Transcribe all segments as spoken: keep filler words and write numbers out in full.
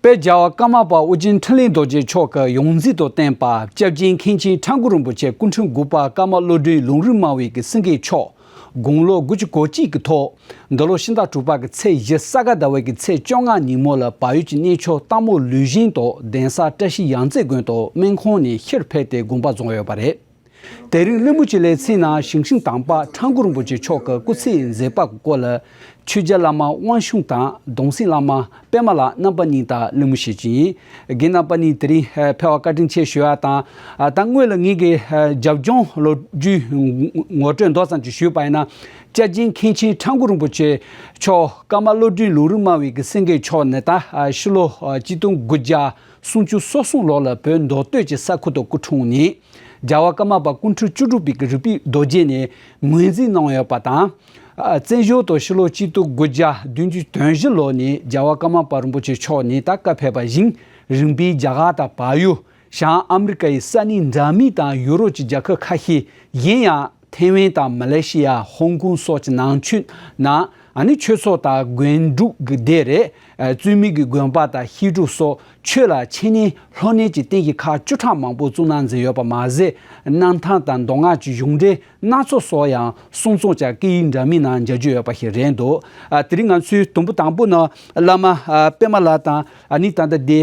དཔལ་རྒྱལ་བ་ཀརྨ་པ་ཨོ་རྒྱན་འཕྲིན་ལས་རྡོ་རྗེ་མཆོག་གི་ཡོངས་འཛིན་དུ་བསྟེན་པ་སྐྱབས་རྗེ་མཁན་ཆེན་ཁྲ་འགུ་རིན་པོ་ཆེ་སྐུ་ཕྲེང་དགུ་པ་ཀརྨ་བློ་གྲོས་ལུང་རིགས་སྨྲ་བའི་གི་སེང་གེ་མཆོག་དགུང་ལོ་དགུ་བཅུ་གོ་གཅིག་གི་ཐོག་འདི་ལོ་ཕྱི་ཟླ་དྲུག་པ་གི་ཚེས་བཞི་ས་ག་ཟླ་བའི་གི་ཚེས་བཅོ་ལྔ་ཉིན་མོ་ལ་བལ་ཡུལ་གྱི་གནས་མཆོག་སྟག་མོ་ལུས་སྦྱིན་དུ་གདན་ས་བཀྲ་ཤིས་ཡང་རྩེ་དགོན་དུ་སྨན་ཁང་ནས་ཤི་འཕོས་ཏེ་དགོངས་པ་རྫོགས་ཡོད་པ་རེད། དེ་རིང་གླེང་མོལ་གྱི་ལེ་ཚན་ནང་ཞིང་གཤེགས་དམ་པ་ཁྲ་འགུ་རིན་པོ་ཆེ་མཆོག་གི་སྐུ་ཚེའི་མཛད་པ་གི་སྐོར་ལ་ཆོས་རྒྱལ་བླ་མ་དབང་ཕྱུག་དང་གདུང་སྲས་བླ་མ་པད་མ་ལགས་རྣམ་པ་གཉིས་དང་གླེང་མོལ་བྱེད་ཀྱི་ཡིན། རྒན་རྣམ་པ་གཉིས་དེ་རིང་ཕེབས་པར་བཀའ་དྲིན་ཆེ་ཞུ་བ་དང་། ད་སྔོན་ལ་ངེད་ཀྱི་རྒྱབ་ལྗོངས་ལོ་རྒྱུས་ངོ་སྤྲོད་མདོ་ཙམ་ཅིག་ཞུས་པ་ཡིན་ན། སྐྱབས་རྗེ་མཁན་ཆེན་ཁྲ་འགུ་རིན་པོ་ཆེ་མཆོག་ཀརྨ་བློ་གྲོས་ལུང་རིགས་སྨྲ་བའི་གི་སེང་གེ་མཆོག་ནི་ད་ཕྱི་ལོ་ཆིག་སྟོང་དགུ་བརྒྱ་སུམ་ཅུ་སོ་གསུམ་ལོ་ལ་བོད་མདོ་སྟོད་ཀྱི་ས་ཁུལ་དུ་སྐུ་འཁྲུངས་ནས། རྒྱལ་བ་ཀརྨ་པ་སྐུ་ཕྲེང་བཅུ་དྲུག་པའི་གི་རིག་པའི་རྡོ་རྗེ་ནས་ངོས་འཛིན་གནང་ཡོད་པ་དང་། བཙན་བྱོལ་དུ་ཕྱི་ལོ་ཆིག་སྟོང་དགུ་བརྒྱ་བདུན་ཅུ་དོན་བཞི་ལོ་ནས་རྒྱལ་བ་ཀརྨ་པ་རིན་པོ་ཆེ་མཆོག་ནས་ད་བཀའ་ཕེབས་པ་བཞིན་རིམ་པས་རྒྱ་གར་དང་བལ་ཡུལ། བྱང་ཨ་མི་རི་ཀ་ཡི་ས་གནས་འདྲ་མིན་དང་ཡུ་རོབ་ཀྱི་རྒྱལ་ཁབ་ཁ་ཤས། གཞན་ཡང་ཐེ་ཝན་དང་མ་ལེ་ཤི་ཡ། ཧོང་ཀོང་སོགས་ཀྱི་ནང་ཆོས་ནང་ཨ་ནི་ཆོས་ཚོགས་དང་དགོན་འབྲུག་གི་སྡེ་རེད། བཙུན་མའི་གི་དགོན་པ་དང་བཤད་སྒྲུབ་སོགས་ཆོས་ལ་འཆད་ཉན་སློབ་གཉེར་གྱི་རྟེན་གཞི་ཁག་བཅུ་ཕྲག་མང་པོ་བཙུགས་གནང་མཛད་ཡོད་པ་མ་ཟད། གནང་ཐང་དང་མདོ་སྔགས་ཀྱི་གཞུང་འགྲེལ་སྣ་ཚོགས་སོགས་ཡང་གསུང་རྩོམ་ཀྱང་སྐད་ཡིག་འདྲ་མིན་ནང་མཇལ་རྒྱུ་ཡོད་པ་ཞིག་རེད་འདུག་ཨ་དེ་རིང་ང་ཚོའི་དུམ་བུ་དང་པོ་ནང་བླ་མ་ཨ་པད་མ་ལགས་དང་ཨ་ནི་ད་ལྟ་དེ།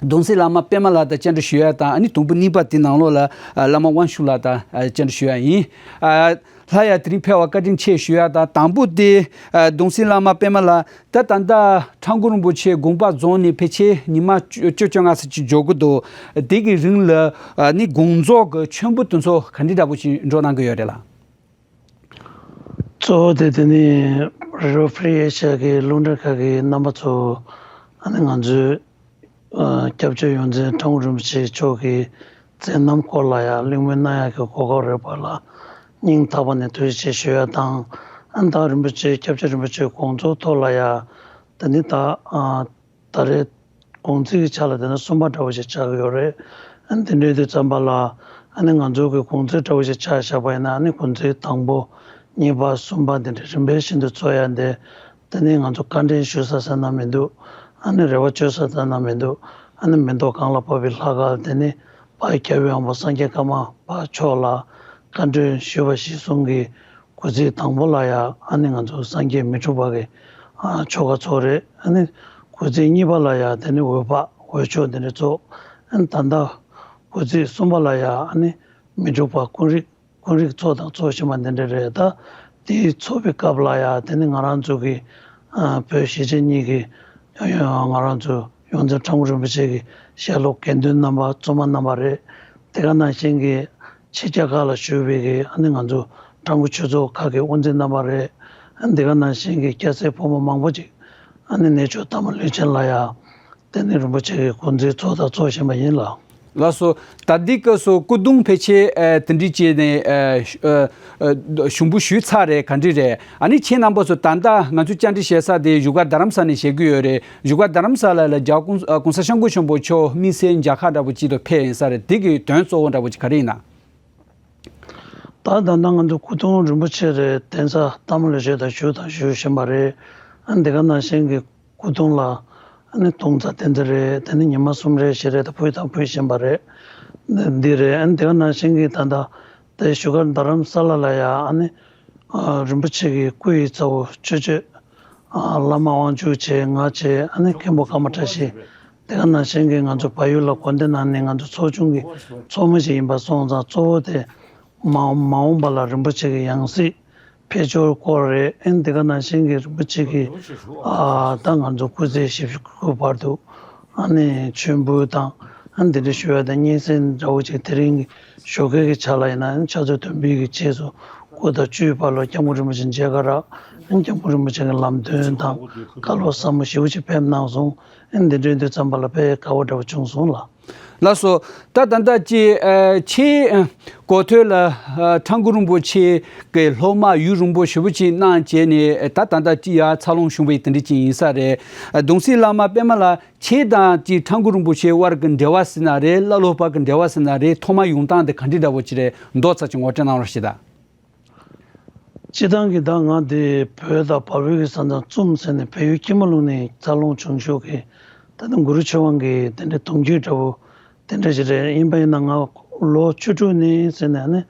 གདུང་སྲས་བླ་མ་པད་མ་ལགས་དང་བཅར་འདྲི་ཞུ་ཡ་དང་ཨ་ནི་དུམ་བུ་གཉིས་པ་དེ་ནང་ལོགས་ལ་ཨ་བླ་མ་དབང་ཕྱུག་ལགས་དང་ཨ་བཅར་འདྲི་ཞུ་ཡ་ཡིན། ཨ་ལྷ་ཡ་དེ་རིང་ཕེབས་པར་བཀའ་དྲིན་ཆེ་ཞུ་ཡ་དང་དང་པོ་དེ་ཨ་གདུང་སྲས་བླ་མ་པད་མ་ལགས་ད་ད་ལྟ་ཁྲ་འགུ་རིན་པོ་ཆེ་དགོངས་པ་རྫོགས་ནས་ཕལ་ཆེར་ཉི་མ་བཅུ་བཅོ་ལྔ་ཙམ་ཅིག་འགྲོ་གི་འདུག་དེ་གི་རིང་ལ་ཨ་ནི་དགོངས་རྫོགས་ཀྱི་མཆོད་འབུལ་དེ་ཚོ་ག་འདྲ་འདྲ་པོ་ཞིག་འགྲོ་གནང་གི་ཡོད་རེད་ལགས། གཙོ་བོ་དེ་དེ་ནི་རི་ཝར་ཕི་རི་ཨེ་ཤི་ཡ་གི་རླུང་འཕྲིན་ཁང་གི་རྣམ་པ་ཚོ་ཨ་ནི་ང་ཚོའི་ཨ་སྐྱབས་བཅོལ་ཡོངས་འཛིན་ཁྲ་འགུ་རིན་པོ་ཆེ་མཆོག་གི་མཛད་རྣམ་སྐོར་ལ་ཡང་གླེང་མོལ་གནང་ཡག་གི་གོ་སྐབས་རག་པ་ལ་སྙིང་ཐག་པ་ནས་ཐུགས་རྗེ་ཆེ་ཞུ་ཡ་དང་། ཨ་ནི་ད་རིན་པོ་ཆེ་སྐྱབས་རྗེ་རིན་པོ་ཆེ་དགོངས་རྫོགས་ཐོག་ལ་ཡང་དེ་ནི་ད་ཨ་ད་རེས་དགོངས་ཚིག་གི་ཆ་ལ་དེ་ནི་གསུམ་པ་འདྲ་བོ་ཞིག་ཆགས་ཀྱི་ཡོད་རེད། ཨ་ནི་དེ་འདྲའི་དུས་ཙམ་པ་ལ་ཨ་ནི་ང་ཚོ་གི་དགོངས་ཚིག་འདྲ་བོ་ཞིག་ཆ་བཞག་པ་ཡིན་ན་ཨ་ནི་དགོངས་ཚིག་དང་པོ་གཉིས་པ་གསུམ་པ་འདི་འདྲ་རིམ་པས་བཞིན་དུ་འཚོགས་ཡ་འདི་དེ་ནི་ང་ཚོ་བཀའ་འདྲེན་ཞུ་ས་ཟེར་ན་མི་འདུག་ཨ་ནི་རེ་བ་བཅོལ་ས་ཟེར་ན་མི་འདུག་ཨ་ནི་མེ་ཏོག་གང་ལ་ཕོག་པའི་ལྷ་ཁང་དེ་ནི་དཔལ་རྒྱལ་བའི་དབང་པོ་སངས་རྒྱས་ཀརྨ་པ་མཆོག་ལ་བཀའ་འདྲེན་ཞུས་པ་གཞིར་བཟུང་གི་སྐུ་ཚེ་དང་པོ་ལ་ཡང་ཨ་ནི་ང་ཚོ་སངས་རྒྱས་མི་འཁྲུགས་པ་གི་ཨ་ཆོ་ག་ཚོགས་རེད། ཨ་ནི་སྐུ་ཚེ་གཉིས་པ་ལ་ཡང་དེ་ནི་འོད་འབར་འོད་མཆོད་དེ་འདྲ་ཚོགས། ཨ་ནི་ད་ལྟ་སྐུ་ཚེ་གསུམ་པ་ལ་ཡང་ཨ་ནི་མི་འཁྲུགས་པ་ཀུན་རིག་ཀུན་རིག་ཚོགས་དང་ཚོགས་བཞིན་པ་འདི་འདྲ་རེད། ད་དེའི་ཚོགས་པའི་སྐབས་ལ་ཡང་དེ་ནི་ང་རང་ཚོ་གི་ཨ་བོད་གཞིས་བྱེས་གཉིས་ཀྱི་ང་རང་ཚོ་ཡོངས་འཛིན་ཁྲ་འགུ་རིན་པོ་ཆེ་གི་ཞལ་སློབ་དགེ་འདུན་རྣམ་པ་བཙུན་མ་རྣམ་པ་རེད། དེ་ག་ནང་བཞིན་གྱི་ཕྱི་རྒྱལ་ཁག་ལ་བཞུགས་པའི་གི་ཨ་ནི་ང་ཚོ་ཁྲ་འགུ་ཆོས་ཚོགས་ཁག་གི་དབུ་འཛིན་རྣམ་པ་རེད། ཨ་ནི་དེ་ག་ནང་བཞིན་གྱི་སྐྱ་སེར་ཕོ་མོ་མང་པོ་ཅིག་ཨ་ནི་གནས་མཆོག་ལྟ་མ་ལུས་ཅན་ལ་ཡ་དེ་ནི་རིན་པོ་ཆེ་གི་སྐུ་མཛད་ཚོགས་དང་ཚོགས་བཞིན་པ་ཡིན་ལགས། ལགས་སོ། ད་ལྟའི་སྐབས་སུ་སྐུ་གདུང་ཕལ་ཆེར་ཨ་དེ་འདྲ་བྱས་ནས་ཨ་ཨ་ཨ་ཞུ་འབུལ་ཞུས་ཚར་རེད། ག་འདྲ་རེད། ཨ་ནི་ཁྱེད་རྣམ་པ་ཚོ་ད་ལྟ་ང་ཚོ་བཅར་འདྲི་བྱེད་ས་དེ་བཞུགས་སྒར་རྡ་རམ་ས་ལ་ནས་བྱེད་ཀྱི་ཡོད་རེད། བཞུགས་སྒར་རྡ་རམ་ས་ལ་ལ་རྒྱལ་བ་ྋགོང་ཨ་ྋགོང་ས་ྋསྐྱབས་མགོན་ཆེན་པོ་མཆོག་དམིགས་བསལ་མཇལ་ཁ་འདྲ་པོ་ཅིག་ཏུ་ཕེབས་ཡིན་ས་རེད། དེ་གི་དོན་གཙོ་བོ་འདྲ་པོ་ཅིག་ག་རེ་ཡིན་ན། ད་ད་ལྟ་ང་ཚོ་སྐུ་གདུང་རིན་པོ་ཆེ་རེད། གདན་ས་ལྟ་མ་ལུས་ཅན་དུ་བཞུགས་དང་བཞུགས་བཞིན་པ་རེད། ཨ་ནི་དེ་ག་ནང་བཞིན་གྱི་སྐུ་གདུང་ལ་ཨ་ནི་གདུང་རྩ་བསྟན་འཛིན་རེད། དེ་ནི་ཉི་མ་གསུམ་རེ་བཞི་རེ་དང་ཕུལ་དང་ཕུལ་བཞིན་པ་རེད། འདི་རེད། ཨ་ནི་དེ་ག་ནང་བཞིན་གྱི་ད་ལྟ་དེ་བཞུགས་སྒར་རྡ་རམ་ས་ལ་ལ་ཡ་ཨ་ནི་ཨ་རིན་པོ་ཆེ་གི་སྐུ་ཡི་ཚ་བོ་ཆོས་སྤྱོད་ཨ་བླ་མ་དབང་ཕྱུག་བྱས། ང་བྱས། ཨ་ནི་མཁན་པོ་ཀརྨ་བཀྲ་ཤིས། དེ་ག་ནང་བཞིན་གྱི་ང་ཚོ་བལ་ཡུལ་ལ་དགོན་སྡེ་ནང་ནས་ང་ཚོ་ཚོགས་ཆུང་གི་ཚོགས་མི་ཞིག་ཡིན་པ་སོང་ཙང་གཙོ་བོ་དེ་མ་མ་འོངས་པ་ལ་རིན་པོ་ཆེ་གི་ཡང་སྲིད་ཕེབས་ཕྱོགས་སྐོར་རེད། ཨ་ནི་དེ་ག་ནང་བཞིན་གྱི་རིན་པོ་ཆེ་གི་ཨ་ད་ང་ཚོ་སྐུ་ཚེ་ཞེ་དགུའི་བར་དུ་ཨ་ནི་མཆོད་འབུལ་དང་ཨ་ནི་དེ་འདྲ་ཞུ་ཡ་དང་སྙན་སེང་འདྲ་བོ་ཅིག་དེ་རིང་གི་ཞོགས་ཀའི་གི་ཆ་ལ་ཡིན་ན་ཨ་ནི་ཕྱག་ཚོད་བདུན་པའི་གི་རྗེས་སུ་སྐུ་ཟླ་བཅུའི་བར་ལ་སྐྱབས་མགོན་རིན་པོ་ཆེ་མཇལ་ཁ་རག་ཨ་ནི་སྐྱབས་མགོན་རིན་པོ་ཆེ་གི་ལམ་སྟོན་དང་བཀའ་སློབ་ཟབ་མོ་ཞེ་པོ་ཅིག་ཕེབས་གནང་སོང་། ཨ་ནི་འདི་འདྲའི་དུས་ཙམ་པ་ལ་དཔེ་དགའ་བོ་འདྲ་བོ་བྱུང་སོང་ལགས། ལགས་སོ། ད་ད་ལྟ་ཅི་ཨ་ཁྱེད་ཨ་གོ་ཐོས་ལ་ཨ་ཁྲ་འགུ་རིན་པོ་ཆེ་གི་སློབ་མ་ཡུན་རིང་པོ་ཞེ་པོ་ཅིག་གནང་བྱས་ནས་ད་ད་ལྟ་ཅི་ཡར་འཚར་ལོངས་བྱུང་བའི་དེ་འདྲ་ཅིག་ཡིན་ས་རེད། ཨ་གདུང་སྲས་བླ་མ་པད་མ་ལགས་ཁྱེད་དང་ཅི་ཁྲ་འགུ་རིན་པོ་ཆེ་དབར་གྱི་འབྲེལ་བ་ཟེར་ན་རེད། བླ་སློབ་བར་གྱི་འབྲེལ་བ་ཟེར་ན་རེད། ཐོག་མ་ཡོང་སྟངས་དེ་ག་འདྲ་འདྲ་བོ་ཅིག་རེད། མདོ་ཙམ་ཅིག་ངོ་སྤྲོད་གནང་རོགས་ཞེས་དང་། སྤྱིར་བཏང་གི་ད་ང་དེ་བོད་དང་བལ་པོའི་གི་ས་མཚམས་བཙུམས་ཟེར་ནས་བལ་ཡུལ་སྐྱིད་མ་ལུང་ནས་འཚར་ལོངས་བྱུང་ཤོག་གི་ད་ ད་ནི་གུ་རུ་ཆོས་དབང་གི་དེ་འདྲའི་གདུང་རྒྱུད་འདྲ་བོ་དེ་འདྲ་ཞིག་རེད། ཡིན་པ་ཡིན་ན་ང་ལོ་བཅུ་དྲུག་ནས་ཟེར་ནས་ཨ་ནི་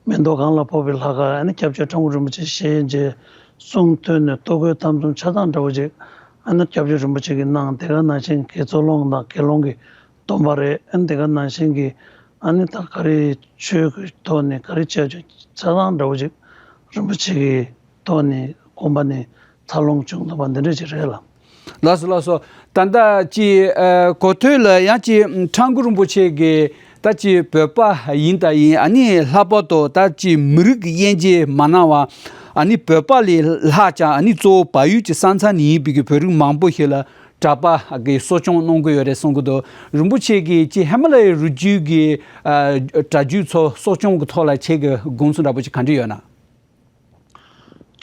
མེ་ཏོག་སྒང་ལ་ཕོག་པའི་ལྷ་ཁང་ཨ་ནི་སྐྱབས་རྗེ་ཁྲ་འགུ་རིན་པོ་ཆེ་ཞེས་མཇལ་གསུང་ཐོས་ནས་ལྟོ་གོས་ཐམ་གསུམ་ཆ་ཚང་འདྲ་བོ་ཅིག་ཨ་ནི་སྐྱབས་རྗེ་རིན་པོ་ཆེ་གིས་གནང་། དེ་ག་ནང་བཞིན་དགེ་ཚུལ་སློང་དང་དགེ་སློང་གི་སྡོམ་པ་རེད། ཨ་ནི་དེ་ག་ནང་བཞིན་གྱི་ཨ་ནི་ད་ག་རེ་ཆོས་ཀྱི་ཐོག་ནས་ག་རེ་བྱས་ཆོག་ཆ་ཚང་འདྲ་བོ་ཅིག་རིན་པོ་ཆེ་གི་ཐོག་ནས་དགོངས་པ་ནས་འཚར་ལོངས་བྱུང་ཐུབ་པ་འདི་འདྲ་ཅིག་རེད་ལ། ལགས་སོ་ལགས་སོ། ད་ལྟ་ཅི་ཨ་གོ་ཐོས་ལ་ཡང་ཅི་ཁྲ་འགུ་རིན་པོ་ཆེ་གི་ད་ཅི་བོད་པ་ཡིན་ད་ཡིན། ཨ་ནི་ལྷག་པར་དུ་ད་ཅི་མི་རིགས་ཀྱི་དབྱེ་འབྱེད་མ་གནང་བ། ཨ་ནི་བོད་པ་ལས་ལྷག་ཀྱང་ཨ་ནི་གཙོ་བོ་བལ་ཡུལ་གྱི་ས་མཚམས་ནས་ཡིན་པའི་གི་བོད་རིགས་མང་པོ་ཞིག་ལ་གྲྭ་པ་གི་གསོ་སྐྱོང་གནང་གི་ཡོད་རེད་གསུང་གི་འདུག་རིན་པོ་ཆེ་གིས་ཅི་ཧི་མ་ལ་ཡའི་རི་རྒྱུད་ཀྱི་ཨ་གྲྭ་རྒྱུད་ཚོ་གསོ་སྐྱོང་གི་ཐོག་ལ་ཁྱེད་ཀྱི་དགོངས་ཚུལ་འདྲ་པོ་ཅིག་ག་འདྲ་ཡོད་ན།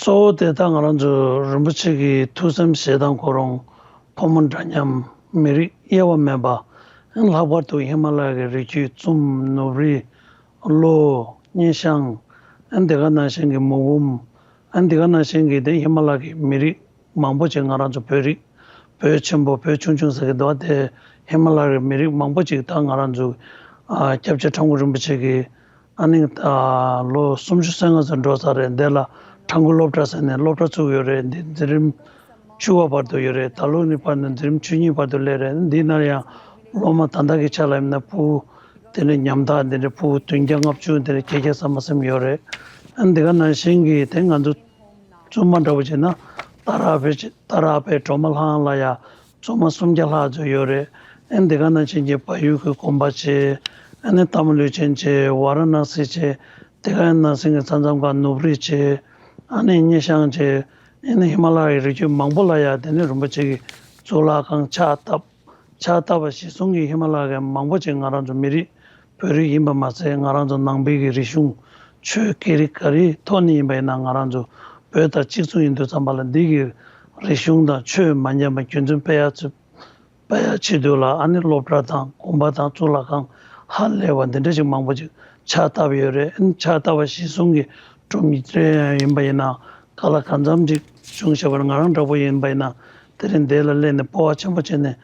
གཙོ་བོ་དེ་ད་ང་རང་ཚོ་རིན་པོ་ཆེ་གི་ཐུགས་སེམས་ཞེ་སྡང་ཁོ་རང་ཕོ་མོ་འདྲ་མཉམ་མི་རིགས་དབྱེ་བ་མེད་པ། ལྷག་པར་དུ་ཧི་མ་ལ་ཡ་གི་རི་རྒྱུད་ཙུམ་ནུབ་རི་ལྷོ་སྙེ་ཤང་། དེ་ག་ནང་བཞིན་གྱི་མུ་བུམ། དེ་ག་ནང་བཞིན་གྱི་དེ་ཧི་མ་ལ་ཡ་གི་མི་རིགས་མང་པོ་ཅིག་ང་རང་ཚོ་བོད་རིགས་བོད་ཆེན་པོ་བོད་ཆུང་ཆུང་ཟེར་གྱི་འདུག་དེ་ཧི་མ་ལ་ཡ་གི་མི་རིགས་མང་པོ་ཅིག་ད་ང་རང་ཚོ་ཨ་སྐྱབས་རྗེ་ཁྲ་འགུ་རིན་པོ་ཆེ་གི་ཨ་ནི་ད་ལོ་སུམ་ཅུ་སོ་ལྔ་ཙམ་འགྲོ་ཚར་རེད། འདི་ལ་ཁྲ་འགུ་སློབ་གྲྭ་ཟེར་ནས་སློབ་གྲྭ་བཙུགས་ཡོད་རེད། འདི་འཛིན་རིམ་བཅུ་པ་བར་དུ་ཡོད་རེད། ད་ལོ་ནི་བར་ནས་འཛིན་རིམ་བཅུ་གཉིས་བར་དུ་སླེབས་རེད། འདི་ནར་ཡང་སློབ་མ་ད་ལྟ་གི་ཆ་ལ་ཡིན་ན་ཕྲུ་གུ་དེ་འདྲ་ཉམ་ཐག་འདི་འདྲ་ཕྲུ་གུ་བདུན་བརྒྱ་ལྔ་བཅུ་འདི་འདྲ་ཁྱད་ཁྱད་ས་མ་སེམས་ཡོད་རེད། ཨ་ནི་འདི་ག་ནང་བཞིན་གྱི་དེ་ང་ཚོ་བཙུན་མ་འདྲ་བོ་བྱས་ན་ཏཱ་ར་པའི་ཏཱ་ར་པའི་སྒྲོལ་མ་ལྷ་ཁང་ལ་ཡ་བཙུན་མ་སུམ་བརྒྱ་ལྷག་ཙམ་ཡོད་རེད། ཨ་ནི་འདི་ག་ནང་བཞིན་གྱི་བལ་ཡུལ་གྱི་དགོན་པ་བྱས། ཨ་ནི་སྟག་མོ་ལུས་སྦྱིན་བྱས། ཝཱ་ར་ཎ་སི་བྱས། དེ་ག་ནང་བཞིན་གྱི་ས་མཚམས་ཁག་ནུབ་རི་བྱས། ཨ་ནི་སྙེ་ཤང་བྱས། ཨ་ནི་ཧི་མ་ལ་ཡའི་རི་རྒྱུད་མང་པོ་ལ་ཡ་དེ་ནི་རིན་པོ་ཆེ་གི་གཙུག་ལག་ཁང་ཕྱག་བཏབ། ཕྱག་བཏབ་པ་གཞི་བཟུང་གིས་ཧི་མ་ལ་ཡ་གི་མང་པོ་ཅིག་ང་རང་ཚོ་མི་རིགས་བོད་རིགས་ཡིན་པ་མ་ཟད་ང་རང་ཚོ་ནང་པའི་གི་རིག་གཞུང་ཆོས་སྐད་རིགས་ག་རེའི་ཐོག་ནས་ཡིན་པ་ཡིན་ན་ང་རང་ཚོ་བོད་དང་གཅིག་མཚུངས་ཡིན་དུས་ཙམ་པ་ལ་འདི་གི་རིག་གཞུང་དང་ཆོས་མ་ཉམས་པ་རྒྱུན་འཛིན་སྤེལ་ཡག་ཚུལ་སྤེལ་ཡག་ཆེད་དུ་ལ་ཨ་ནི་སློབ་གྲྭ་དང་དགོན་པ་དང་གཙུག་ལག་ཁང་ཧ་ལས་པ་འདི་འདྲ་ཞིག་མང་པོ་ཅིག་ཕྱག་བཏབ་ཡོད་རེད། ཨ་ནི་ཕྱག་བཏབ་པ་གཞི་བཟུང་གིས་གྲུབ་འབྲས་ཡིན་པ་ཡིན་ན་ག་ལ་གང་འཚམ་ཅིག་བྱུང་ཤག་པ་ང་རང་འདྲ་པོ་ཡིན་པ་ཡིན་ན་དེ་རིང་འདི་ལ་སླེབས་ནས་སྤོབས་པ་ཆེན་པོ་བྱས་ནས་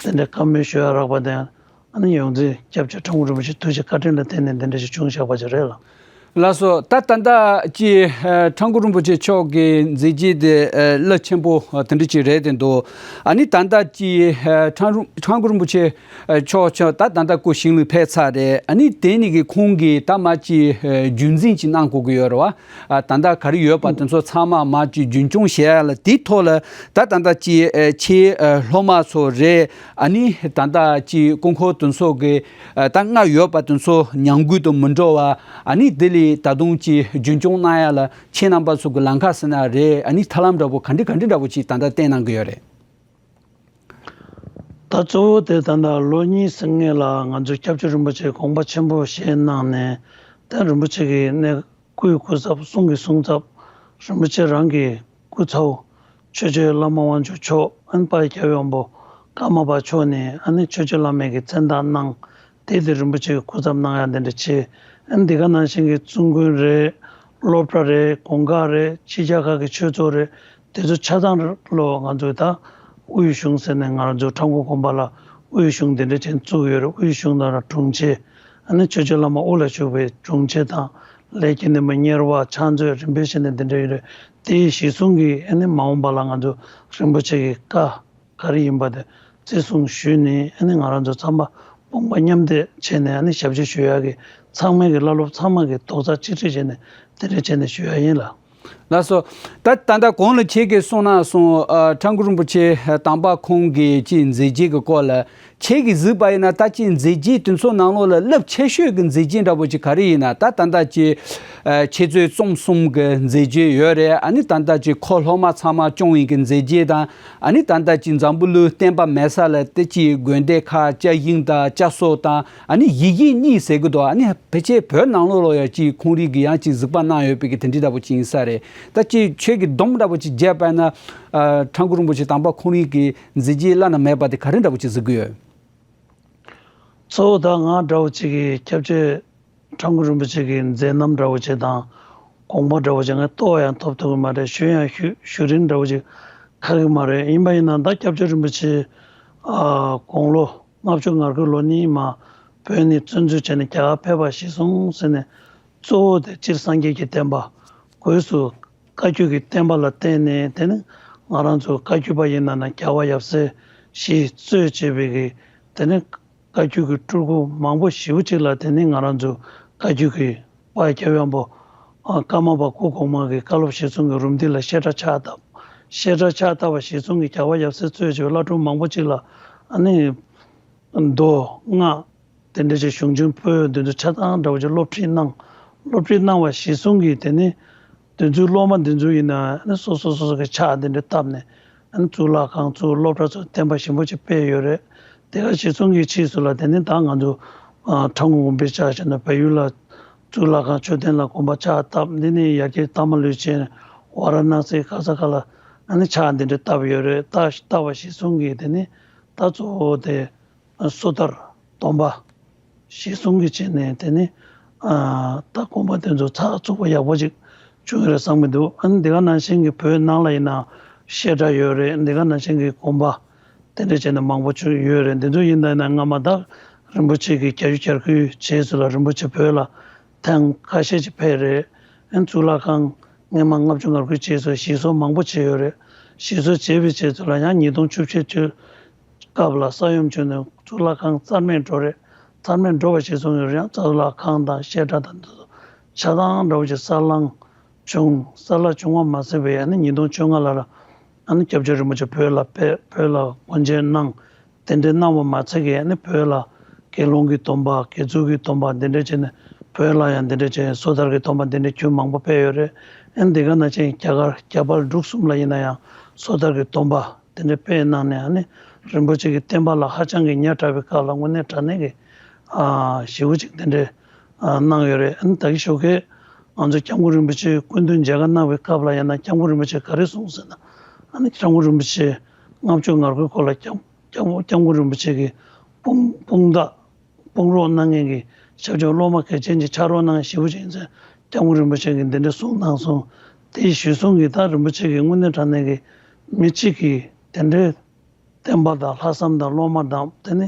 དེ་འདྲའི་བཀའ་མོལ་ཞུ་ཡ་རག་པ་དང་། ཨ་ནི་ཡོངས་འཛིན་སྐྱབས་རྗེ་ཁྲ་འགུ་རིན་པོ་ཆེ་ཐུགས་རྗེ་བཀའ་དྲིན་ལ་བརྟེན་ནས་འདི་འདྲ་ཞིག་བྱུང་བཞག་པ་ཅིག་རེད་ལ། ལགས་སོ། ད་ད་ལྟ་ཅི་ཨ་ཁྲ་འགུ་རིན་པོ་ཆེ་མཆོག་གི་མཛད་རྗེས་དེ་ཨ་རླབས་ཆེན་པོ་དེ་འདྲ་ཅིག་རེད་དེ་འདུག་ཨ་ནི་ད་ལྟ་ཅི་ཨ་ཁྲ་རུ་ཁྲ་འགུ་རིན་པོ་ཆེ་ཨ་མཆོག་མཆོག་ད་ད་ལྟ་སྐུ་ཞིང་ལ་ཕེབས་ཚར་རེད། ཨ་ནི་དེ་ནས་གི་ཁོང་གིས་ད་མ་ཅི་ཨ་རྒྱུན་འཛིན་ཅིག་གནང་དགོས་ཀྱི་ཡོད་རེད་བ། ཨ་ད་ལྟ་ག་རེ་ཡོད་པ་དེ་ཚོ་ཚང་མ་མ་ཅི་རྒྱུན་སྐྱོང་བྱེད་ཡ་ལ་དེའི་ཐོག་ལ་ད་ད་ལྟ་ཅི་ཨ་ཁྱེད་ཨ་སློབ་མ་ཚོ་རེད། ཨ་ནི་ད་ལྟ་ཅི་སྐུ་འཁོར་དེ་ཚོ་གི་ཨ་ད་སྔར་ཡོད་པ་དེ་ཚོ་ཉམས་རྒུད་དུ་མི་འགྲོ་བ། ཨ་ནི་དེ་ལས་ད་དུང་ཅི་རྒྱུན་སྐྱོང་གནང་ཡ་ལ་ཁྱེད་རྣམ་པ་ཚོ་གི་ལམ་ཁ་ཟེར་ན་རེད། ཨ་ནི་ཐབས་ལམ་འདྲ་པོ་ག་འདྲ་ག་འདྲ་འདྲ་པོ་ཅིག་ད་ལྟ་བསྟན་གནང་གི་ཡོད་རེད། ད་གཙོ་བོ་དེ་ད་ལྟ་ལོ་གཉིས་ཟིན་སྔོན་ལ་ང་ཚོ་སྐྱབས་རྗེ་རིན་པོ་ཆེ་དགོངས་པ་ཆེན་པོ་བཞེས་གནང་ནས་ད་རིན་པོ་ཆེ་གི་གནས་སྐུའི་སྐུ་ཚབ་གསུང་གི་གསུང་ཚབ་རིན་པོ་ཆེ་རང་གི་སྐུ་ཚ་བོ་ཆོས་རྗེ་བླ་མ་དབང་ཕྱུག་མཆོག་ཨན་དཔལ་རྒྱལ་ཡོན་པོ་ཀརྨ་པ་མཆོག་ནས་ཨ་ནི་ཆོས་རྗེ་བླ་མའི་གི་མཚན་རྟགས་གནང་། དེ་དེ་རིན་པོ་ཆེ་གི་སྐུ་ཚབ་གནང་ཡ་དེ་འདྲ་བྱས། ཨ་ནི་འདི་ག་ནང་བཞིན་གྱི་བཙུན་དགོན་རེད། སློབ་གྲྭ་རེད། དགོན་ཁག་རེད། ཕྱི་རྒྱལ་ཁག་གི་ཆོས་ཚོགས་རེད། དེ་ཚོ་ཆ་ཚང་ལོ་ང་ཚོས་ད་དབུས་གཞུང་ཟེར་ནས་ང་རང་ཚོ་ཁྲ་འགུ་དགོན་པ་ལ་དབུས་གཞུང་དེ་འདྲ་ཅན་བཙུགས་ཡོད་རེད། དབུས་གཞུང་དང་དྲུང་ཆེ་ཨ་ནི་ཆོས་རྗེ་བླ་མ་དབུ་ལ་བཞུགས་པའི་དྲུང་ཆེ་དང་ལས་ཀྱི་ནི་མ་གཉེར་བ་ཕྱག་མཛོད་རིམ་པས་བྱས་ནས་དེ་འདྲ་ཡོད་རེད། དེའི་གཞི་བཟུང་གིས་ཨ་ནི་མ་འོངས་པ་ལ་ང་ཚོ་རིན་པོ་ཆེ་གི་བཀའ་ག་རེ་ཡིན་པ་དེ་བརྩི་སྲུང་ཞུས་ནས་ཨ་ནི་ང་རང་ཚོ་ཚང་མ་དཔུང་པ་མཉམ་འདེགས་བྱས་ནས་ཨ་ནི་ཞབས་ཕྱི་ཞུ་ཡག་གི་ཚང་མས་གི་བླ་སློབ་ཚང་མ་གི་རྡོག་རྩ་གཅིག་སྒྲིལ་བྱས་ནས་དེ་འདྲ་བྱས་ནས་ཞུ་ཡག་ཡིན་ལ། ལགས་སོ། ད་ད་ལྟ་གོང་ལ་ཁྱེད་ཀྱིས་གསུངས་ན་སོང་ཨ་ཁྲ་འགུ་རིན་པོ་ཆེ་དམ་པ་ཁོང་གི་ཅི་མཛད་རྗེས་ཀྱི་སྐོར་ལ་ཁྱེད་ཀྱིས་གཟིགས་པ་ཡིན་ན་ད་ཅི་མཛད་རྗེས་དེ་ཚོ་ནང་ལོགས་ལ་རླབས་ཆེ་ཤོས་ཀྱི་མཛད་རྗེས་འདྲ་པོ་ཅིག་ག་རེ་ཡིན་ན། ད་ད་ལྟ་ཅི་ཨ་ཁྱེད་ཚོའི་རྩོམ་གསུམ་གྱི་མཛད་རྗེས་ཡོད་རེད། ཨ་ནི་ད་ལྟ་ཅི་ཁོ་སློབ་མ་ཚང་མ་སྐྱོང་བའི་གི་མཛད་རྗེས་དང་། ཨ་ནི་ད་ལྟ་ཅི་འཛམ་བུ་གླིང་བསྟན་པ་མེད་ས་ལ་དེ་ཅི་དགོན་སྡེ་ཁག་བསྐྱར་བཞེངས་དང་བསྐྱར་གསོ་དང་། ཨ་ནི་ཡིག་རྒྱུགས་གཉིས་ཟེར་གི་འདུག་ཨ་ནི་ཕལ་ཆེར་བོད་ནང་ལོགས་ལ་ཡང་ཅིག་ཁོང་རིགས་ཀྱི་ཡང་ཅིག་གཟིགས་པ་གནང་ཡོད་པའི་གི་དེ་འདྲ་འདྲ་པོ་ཅིག་ཡིན་ས་རེད། ད་ཅིག་ཁྱོད་ཀྱིས་སྡོམ་འདྲ་པོ་ཅིག་བརྒྱབ་པ་ན། ཨ་ཁྲ་འགུ་རིན་པོ་ཆེ་དམ་པ་ཁོང་རིགས་ཀྱི་མཛད་རྗེས་བླ་ན་མེད་པ་དེ་ག་རེ་འདྲ་པོ་ཅིག་གཟིགས་ཀྱི་ཡོད། གཙོ་བོ་ད་ང་འདྲ་པོ་ཅིག་གིས་སྐྱབས་རྗེ་ཁྲ་འགུ་རིན་པོ་ཆེ་གི་མཛད་རྣམ་འདྲ་པོ་ཅིག་དང་། དགོངས་པ་འདྲ་པོ་ཅིག་ངས་རྟོགས་ཡང་ཐོབ་ཐུབ་ཀྱི་མ་རེད། ཞུ་ཡང་ཞུ་ཞུ་རིན་འདྲ་པོ་ཅིག་ཁག་གི་མ་རེད། ཡིན་པ་ཡིན་ན་ད་སྐྱབས་རྗེ་རིན་པོ་ཆེ་ ཨ་དགུང་ལོ་ལྔ་བཅུ་ང་དགུའི་ལོ་ནས་མར་བོད་ནས་བཙན་འཛུལ་བྱས་ནས་རྒྱ་གར་ཕེབས་པ་གཞིར་བཟུང་ཟེར་ནས། གཙོ་བོ་དེ་སྤྱིར་སངས་རྒྱས་ཀྱི་བསྟན་པ། སྒོས་སུ་བཀའ་བརྒྱུད་ཀྱི་བསྟན་པ་ལ་བརྟེན་ནས། དེ་ནི་ང་རང་ཚོ་བཀའ་བརྒྱུད་པ་ཡིན་ན་ན་རྒྱལ་བ་ཡབ་སྲས་བཞི་གཙོས་བྱས་པའི་གི། དེ་ནི་བཀའ་བརྒྱུད་ཀྱི་སྤྲུལ་སྐུ་མང་པོ་ཞེ་པོ་ཅིག་ལ། དེ་ནི་ང་རང་ཚོ་བཀའ་བརྒྱུད་ཀྱི་དཔལ་སྐྱབས་ཡོན་པོ་ཨ་ཀརྨ་པ་སྐུ་གོང་མ་གི་བཀའ་སློབ་གཞིར་བཟུང་གི་རུམ་བཏེག་ལ་བཤད་གྲྭ་ཕྱག་བཏབ། བཤད་གྲྭ་ཕྱག་བཏབ་པ་གཞིར་བཟུང་གི་རྒྱལ་བ་ཡབ་སྲས་གཙོས་བྱས་པའི་བླ་སྤྲུལ་མང་པོ་ཅིག་ལ་ཨ་ནི་མདོ་སྔགས་དེ་འདྲ་ཅིག་གཞུང་ཆེན་པོད་འདི་ཚོ་ཆ་ཚང་འདྲ་བོ་ཅིག་སློབ་ཁྲིད་གནང་། སློབ་ཁྲིད་གནང་བ་གཞིར་བཟུང་གི་དེ་ནི་དེ་ཚོའི་སློབ་མ་འདི་ཚོ་ཡིན་ན་ཨ་ནི་སོ་སོ་སོ་སོ་གི་ཕྱག་འདི་འདྲ་བཏབ་ནས། ཨ་ནི་གཙུག་ལག་ཁང་ཚོ་སློབ་གྲྭ་ཚོ་བསྟན་པ་ཞིམ་པོ་ཅིག་སྤེལ་ཡོད་རེད། དེ་ག་གཞིར་བཟུང་གི་ཕྱིས་སུ་ལ་དེ་ནི་ད་ང་ཚོ་ཨ་ཁྲ་འགུ་དགོན་པའི་ཕྱག་བྱས་ནས་བལ་ཡུལ་ལ་གཙུག་ལག་ཁང་མཆོད་རྟེན་ལ་དགོན་པ་ཕྱག་བཏབ། འདི་ནི་ཡ་གྱལ་ཏ་མ་ལུ་ཅན་ཝ་ར་ཎ་སི་ག་ས་ག་ལ་ཨ་ནི་ཕྱག་འདི་འདྲ་བཏབ་ཡོད་རེད། བཏབ་བཏབ་པ་གཞིར་བཟུང་གི་དེ་ནི་ད་གཙོ་བོ་དེ་སོ་ཐར་སྡོམ་པ་གཞིར་བཟུང་གི་བྱས་ནས། དེ་ནི་ཨ་ད་དགོན་པ་དེ་ཚོ་ཚགས་ཚུད་པོ་ཡག་པོ་ཅིག་བྱུང་ཡོད་རེད་བསམ་གྱི་འདུག་ཨ་ནི་འདི་ག་ནང་བཞིན་གྱི་བོད་ནང་ལ་ཡིན་ན་བཤད་གྲྭ་ཡོད་རེད། འདི་ག་ནང་བཞིན་གྱི་དགོན་པ་དེ་འདྲ་བྱས་ནས་མང་པོ་ཅིག་ཡོད་རེད། འདི་ཚོ་ཡིན་ད་ཡིན་ན་སྔ་མ་ད་རིན་པོ་ཆེ་གི་བརྒྱད་ཅུ་གྱ་དགུའི་རྗེས་སུ་ལ་རིན་པོ་ཆེ་བོད་ལ་ཐེངས་ཁ་ཤས་ཅིག་ཕེབས་རེད། ཨ་ནི་གཙུག་ལག་ཁང་སྔོན་མ་ལྔ་བཅུ་ང་དགུའི་རྗེས་སུ་ཞིག་གསོ་མང་པོ་བྱས་ཡོད་རེད། ཞིག་གསོ་བྱས་པའི་རྗེས་སུ་ལ་ཡང་ཉིས་སྟོང་བཅུ་བཞི་བཅུ། སྐབས་ལ་ས་ཡོམ་བྱུང་ནས་གཙུག་ལག་ཁང་རྩ་མེད་འགྲོ་རེད། རྩ་མེད་འགྲོ་བ་ཞིག་སོང་ཡོད་རེད། ཡང་གཙུག་ལག་ཁང་དང་བཤད་གྲྭ་དང་འདི་ཚོ་ཆ་ཚང་འདྲ་བོ་ཞིག་ས་བསླང་བྱུང་། ས་བསླང་བྱུང་བ་མ་ཟད་པའི་ཨ་ནི་ཉིས་སྟོང་བཅོ་ལྔ་ལ་ལ་ཨ་ནི་སྐྱབས་རྗེ་རིན་པོ་ཆེ་བོད་ལ་ཕེབས། བོད་ལ་སྒོ་འབྱེད་གནང་། དེ་འདྲའི་གནང་བ་མ་ཚད་ཀྱི་ཨ་ནི་བོད་ལ་དགེ་སློང་གི་སྡོམ་པ། དགེ་ཚུལ་གྱི་སྡོམ་པ་འདི་འདྲ་བྱས་ནས། བོད་ལ་ཡང་འདི་འདྲ་བྱས་སོ་ཐར་གྱི་སྡོམ་པ་འདི་འདྲ་ཁྱོན་མང་པོ་སྤེལ་ཡོད་རེད། ཨ་ནི་འདི་ག་ནང་བཞིན་རྒྱ་གར་རྒྱ་བལ་འབྲུག་གསུམ་ལ་ཡིན་ན་ཡང་སོ་ཐར་གྱི་སྡོམ་པ་དེ་འདྲ་སྤེལ་གནང་ནས། ཨ་ནི་རིན་པོ་ཆེ་གི་བསྟན་པ་ལ་ཧ་ཅང་གི་ཉག་ཕྲ་བའི་སྐབས་ལ་དངོས་གནས་དྲང་གནས་ཀྱི་ཨ་ཞེ་པོ་ཅིག་དེ་འདྲ་ཨ་གནང་ཡོད་རེད། ཨ་ནི་ད་གིན་ཞོགས་ཀས་ང་ཚོ་སྐྱབས་མགོན་རིན་པོ་ཆེ་སྐུ་མདུན་མཇལ་ཁ་གནང་བའི་སྐབས་ལ་ཡང་ན་སྐྱབས་མགོན་རིན་པོ་ཆེ་ག་རེ་གསུངས་ཟེར་ན། ཨ་ནི་སྐྱབས་མགོན་རིན་པོ་ཆེ་ལྔ་བཅུ་ང་དགུའི་སྐོར་ལ་སྐྱབས་སྐྱབས་སྐྱབས་མགོན་རིན་པོ་ཆེ་གི་དཔུང་དཔུང་བདག་དཔུང་རོགས་གནང་མཁན་གྱི་ཞབས་ཕྱི་སློབ་མ་གལ་ཆེན་གྱི་ཕྱག་རོགས་གནང་ཞེ་པོ་ཅིག་ཡིན་ཚེ། སྐྱབས་མགོན་རིན་པོ་ཆེ་གིས་འདི་འདྲ་གསུངས་གནང་སོང་། དེའི་གཞིར་བཟུང་གིས་ད་རིན་པོ་ཆེ་གིས་དངོས་གནས་དྲང་གནས་ཀྱི་མི་གཅིག་གིས་དེ་འདྲའི་བསྟན་པ་དང་ལྷག་བསམ་དང་སློབ་མ་དང་། དེ་ནི་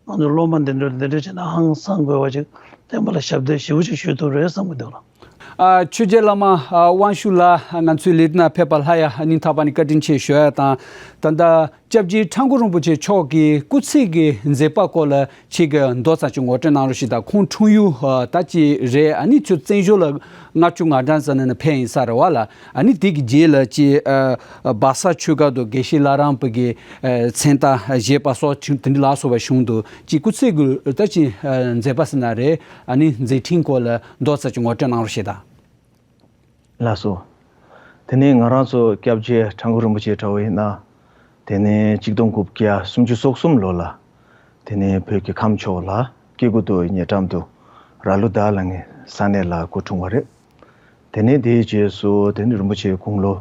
ང་ཚོ་སློབ་མ་འདི་འདྲ་འདི་འདྲ་བྱས་ན་ཧང་སང་དགོས་པ་ཅིག་བསྟན་པ་ལ་ཞབས་འདེགས་ཞེ་པོ་ཅིག་ཞུ་ཐུབ་རེད་བསམ་གྱི་འདུག་ལགས། ཨ། ཆོས་རྒྱལ་བླ་མ་ཨ་དབང་ཕྱུག་ལགས། ང་ཚོའི་ལས་རིམ་ནང་ཕེབས་པ་ལ་ཡ་སྙིང་ཐག་པ་ནས་བཀའ་དྲིན་ཆེ་ཞུ་ཡ་དང་། ད་ལྟ་སྐྱབས་རྗེ་ཁྲ་འགུ་རིན་པོ་ཆེ་མཆོག་གི་སྐུ་ཚེ་གི་མཛད་པ་སྐོར་ལ་ཅིག་མདོ་ཙམ་ཅིག་ངོ་སྤྲོད་གནང་རོགས་ཞེས་དང་། ཁོང་འཁྲུངས་ཡུལ་ཨ་ད་ཅི་རེད། ཨ་ནི་ཁྱོད་བཙན་བྱོལ་ལ་ལྔ་བཅུ་ང་གྲངས་ཙམ་ནས་ཕེབས་ཡིན་ས་རེད་བ་ལགས། ཨ་ནི་དེ་གི་རྗེས་ལ་ཅིག་ཨ་སྦག་ས་ཆོས་སྒར་དུ་དགེ་བཤེས་ལྷ་རམས་པ་གི་ཨ་མཚན་རྟགས་བཞེས་པ་སོགས་ཅིག་དེ་འདྲ་ལ་སོགས་པ་བྱུང་འདུག་ཅིག་སྐུ་ཚེ་གི་ད་ཅི་ཨ་མཛད་པ་ཟེར་ན་རེད། ཨ་ནི་མཛད་འཕྲིན་སྐོར་ལ་མདོ་ཙམ་ཅིག་ངོ་སྤྲོད་གནང་རོགས་ཞེས་དང་། ལགས་སོ། དེ་ནས་ང་རང་ཚོ་སྐྱབས་རྗེ་ཁྲ་འགུ་རིན་པོ་ཆེ་འདྲ་བོ་ཡིན་ན། དེ་ནས་གཅིག་སྟོང་དགུ་བརྒྱ་སུམ་ཅུ་སོ་གསུམ་ལོ་ལ། དེ་ནས་བོད་ཀྱི་ཁམས་ཕྱོགས་ལ་སྐྱེ་རྒུ་མདོ་ཉེ་འགྲམ་དུ་ར་ལུག་དར་ལ་ངའི་ས་གནས་ལ་སྐུ་འཁྲུངས་པ་རེད། དེ་ནས་དེའི་རྗེས་སུ་དེ་ནས་རིན་པོ་ཆེ་དགུང་ལོ་